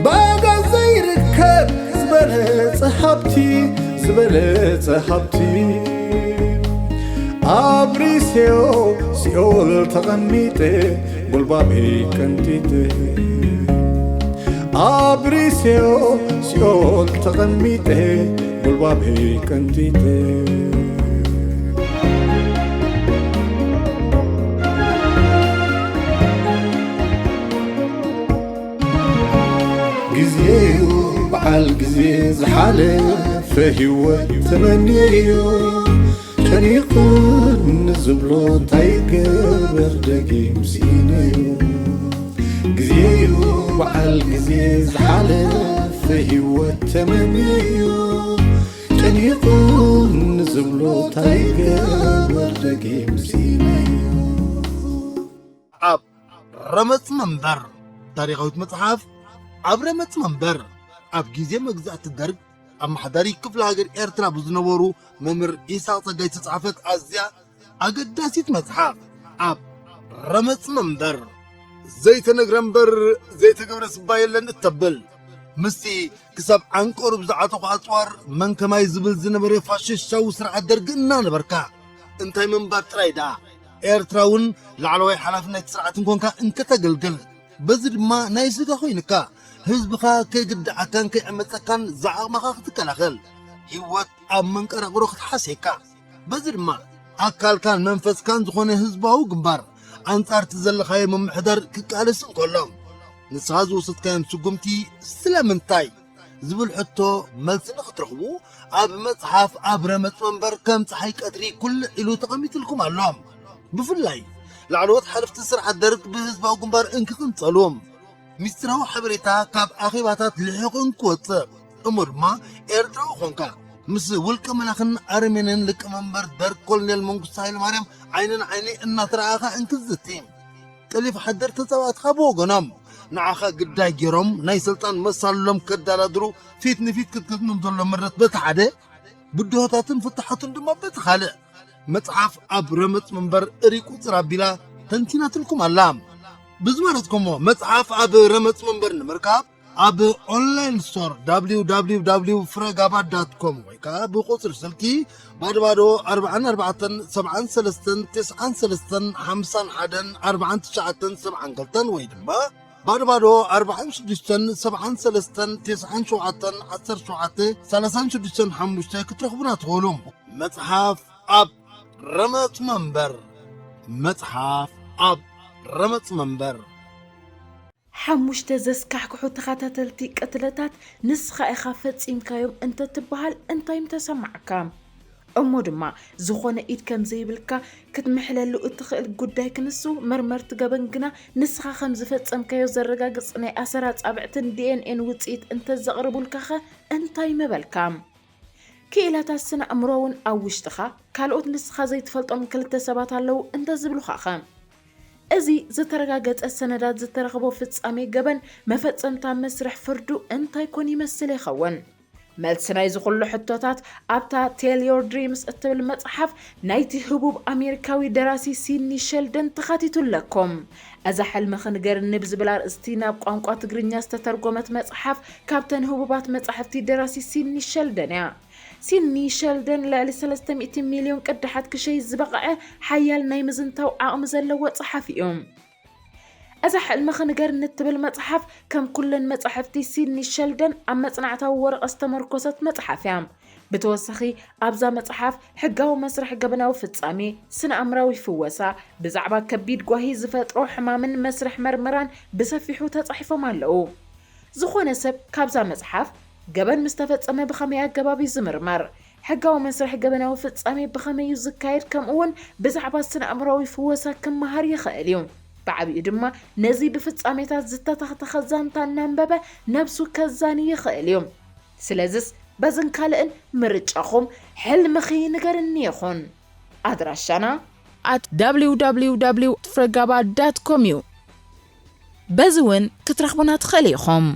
ብኣጋ ዘይርከብ ዝበለጸ ሃብቲ ዝበለጸ ሃብቲ ኣብሪሴዮ ሲኦል ተቐሚጠ ጉልባበይ ቀንጢጠ ኣብሪሴዮ ሲኦል ተቐሚጠ ጉልባበይ ቀንጢጠ ግዜዩ በዓል ግዜ ዝሓለፈ ህይወት ተመንየዮ ጨኒቑኒ ዝብሎ እንታይ ገበር ደጊም ስኢነዮ ግዜዩ በዓል ግዜ ዝሓለፈ ህይወት ተመንየዮ ጨኒቑኒ ዝብሎ እንታይ ገበር ደጊም ስኢነዮ ኣብ ረመጽ መንበር ታሪኻዊት መጽሓፍ ኣብ ረመጽ መንበር ኣብ ግዜ መግዛእቲ ደርግ ኣመሓዳሪ ክፍለ ሃገር ኤርትራ ብዝነበሩ መምህር ኢሳቕ ጸጋይ ዝተጻሕፈት ኣዝያ ኣገዳሲት መጽሓፍ ኣብ ረመጽ መንበር ዘይተነግረ እምበር ዘይተገብረ ስባ የለን እተብል ምስቲ ክሳብ ዓንቀሩ ብዝዓጠቑ ኣጽዋር መን ከማይ ዝብል ዝነበረ ፋሽስታዊ ስርዓት ደርጊ እናነበርካ እንታይ ምንባር ጥራይ ደኣ ኤርትራ እውን ላዕለዋይ ሓላፍነት ስርዓት እንኮንካ እንከተገልግል በዚ ድማ ናይ ስጋ ኮይንካ ህዝብኻ ከይግድዓካን ከይዕመፀካን ዝዓቕምኻ ክትከላኸል ህይወት ኣብ መንቀራቕሮ ክትሓስየካ በዚ ድማ ኣካልካን መንፈስካን ዝኾነ ህዝባዊ ግንባር ኣንጻርቲ ዘለኻዮ ምምሕዳር ክቃለስ እንከሎ ንስኻ ዝወሰድካዮም ስጉምቲ ስለምንታይ ዝብል ሕቶ መልሲ ንኽትረኽቡ ኣብ መጽሓፍ ኣብ ረመጽ መንበር ከም ጸሓይ ቀትሪ ኩልዕ ኢሉ ተቐሚጥልኩም ኣሎ። ብፍላይ ላዕለዎት ሓለፍቲ ስርዓት ደርግ ብህዝባዊ ግንባር እንክቕንጸሉ ሚስጢራዊ ሓበሬታ ካብ ኣኼባታት ልሒቑ እንክወጽእ እሞ ድማ ኤርትራዊ ኾንካ ምስ ውልቀ መላኽን ኣረሜንን ሊቀ መንበር ደርግ ኮሎኔል መንግስቱ ሃይለማርያም ዓይኒ ንዓይኒ እናተረኣኻ እንክዝቲ ቀሊፍ ሓደር ተጻዋትኻ ብወገኖም ንዓኻ ግዳይ ገይሮም ናይ ስልጣን መሳልሎም ከዳላድሩ ፊት ንፊት ክትገጥሞም ዘሎ ምረት በቲ ሓደ ብድሆታትን ፍታሓቱን ድማ በቲ ካልእ መጽሓፍ ኣብ ረመጽ መንበር ሪቁጽር ኣቢላ ተንቲናትልኩም ኣላ። ብዚ ማለት ኮሞ መጽሓፍ ኣብ ረመጽ መንበር ንምርካብ ኣብ ኦንላይን ስቶር www ፍረጋባ ዳት ኮም ወይ ከዓ ብቁፅሪ ስልኪ ባዶ ባዶ ኣርባዓን ኣርባዕተን ሰብዓን ሰለስተን ትስዓን ሰለስተን ሓምሳን ሓደን ኣርባዓን ትሽዓተን ሰብዓን ክልተን ወይ ድማ ባዶ ባዶ ኣርባዓን ሽዱሽተን ሰብዓን ሰለስተን ትስዓን ሸውዓተን ዓሰርተ ሸውዓተ ሰላሳን ሽዱሽተን ሓሙሽተ ክትረኽቡና ትኽእሉ። መፅሓፍ ኣብ ረመፅ መንበር መፅሓፍ ኣብ ረመፅ መንበር ሓሙሽተ ዘስካሕክሑ ተኸታተልቲ ቅትለታት ንስኻ ኢኻ ፈጺምካዮም እንተትበሃል እንታይ ምተሰማዕካ? እሞ ድማ ዝኾነ ኢድ ከም ዘይብልካ ክትምሕለሉ እትኽእል ጉዳይ ክንሱ፣ መርመርቲ ገበን ግና ንስኻ ከም ዝፈጸምካዮ ዘረጋግጽ ናይ ኣሰር ኣጻብዕትን ዲኤንኤን ውጽኢት እንተዘቕርቡልካኸ እንታይ ምበልካ? ክኢላታት ስነ ኣእምሮ እውን ኣብ ውሽጥኻ ካልኦት ንስኻ ዘይትፈልጦም ክልተ ሰባት ኣለዉ እንተዝብሉኻኸ? እዚ ዝተረጋገጸ ሰነዳት ዝተረኽቦ ፍጻሜ ገበን መፈጸምታ መስርሕ ፍርዱ እንታይ ኮን ይመስል ይኸውን? መልሲ ናይዚ ኩሉ ሕቶታት ኣብታ Tell Your Dreams እትብል መጽሓፍ ናይቲ ህቡብ ኣሜሪካዊ ደራሲ ሲድኒ ሸልደን ተኻቲቱ ኣለኩም። እዛ ሕልምኺ ንገርኒ ብዝብል ኣርእስቲ ናብ ቋንቋ ትግርኛ ዝተተርጎመት መጽሓፍ ካብተን ህቡባት መጻሕፍቲ ደራሲ ሲድኒ ሸልደን እያ። ሲድኒ ሸልደን ልዕሊ ሰለስተ ሚእቲ ሚልዮን ቅዳሓት ክሸይ ዝበቕዐ ሓያል ናይ ምዝንታው ዓቕሚ ዘለዎ ጸሓፊ እዩ። እዛ ሕልምኺ ንገርኒ እትብል መጽሓፍ ከም ኩለን መጻሕፍቲ ሲድኒ ሸልደን ኣብ መጽናዕታዊ ወረቐት ዝተመርኮሰት መጽሓፍ እያ። ብተወሳኺ ኣብዛ መጽሓፍ ሕጋዊ መስርሕ ገበናዊ ፍጻሜ፣ ስነ ኣእምራዊ ፍወሳ፣ ብዛዕባ ከቢድ ጓሂ ዝፈጥሮ ሕማምን መስርሕ መርመራን ብሰፊሑ ተጻሒፎም ኣለዉ። ዝኾነ ሰብ ካብዛ መጽሓፍ ገበን ምስ ተፈጸመ ብኸመይ ኣገባብ እዩ ዝምርመር? ሕጋዊ መስርሕ ገበናዊ ፍጻሜ ብኸመይ እዩ ዝካየድ? ከምኡ እውን ብዛዕባ ስነ ኣእምራዊ ፍወሳ ክመሃር ይኽእል እዩ። ብዓቢኡ ድማ ነዚ ብፍጻሜታት ዝተተኽተኸ ዛንታ እናንበበ ነብሱ ከዛኒ ይኽእል እዩ። ስለዝስ በዝን ካልእን ምርጫኹም ሕልምኺ ንገርኒ ይኹን። ኣድራሻና at www ፍረጋባ ዳት ኮም እዩ። በዚ እውን ክትረኽቡና ትኽእል ኢኹም።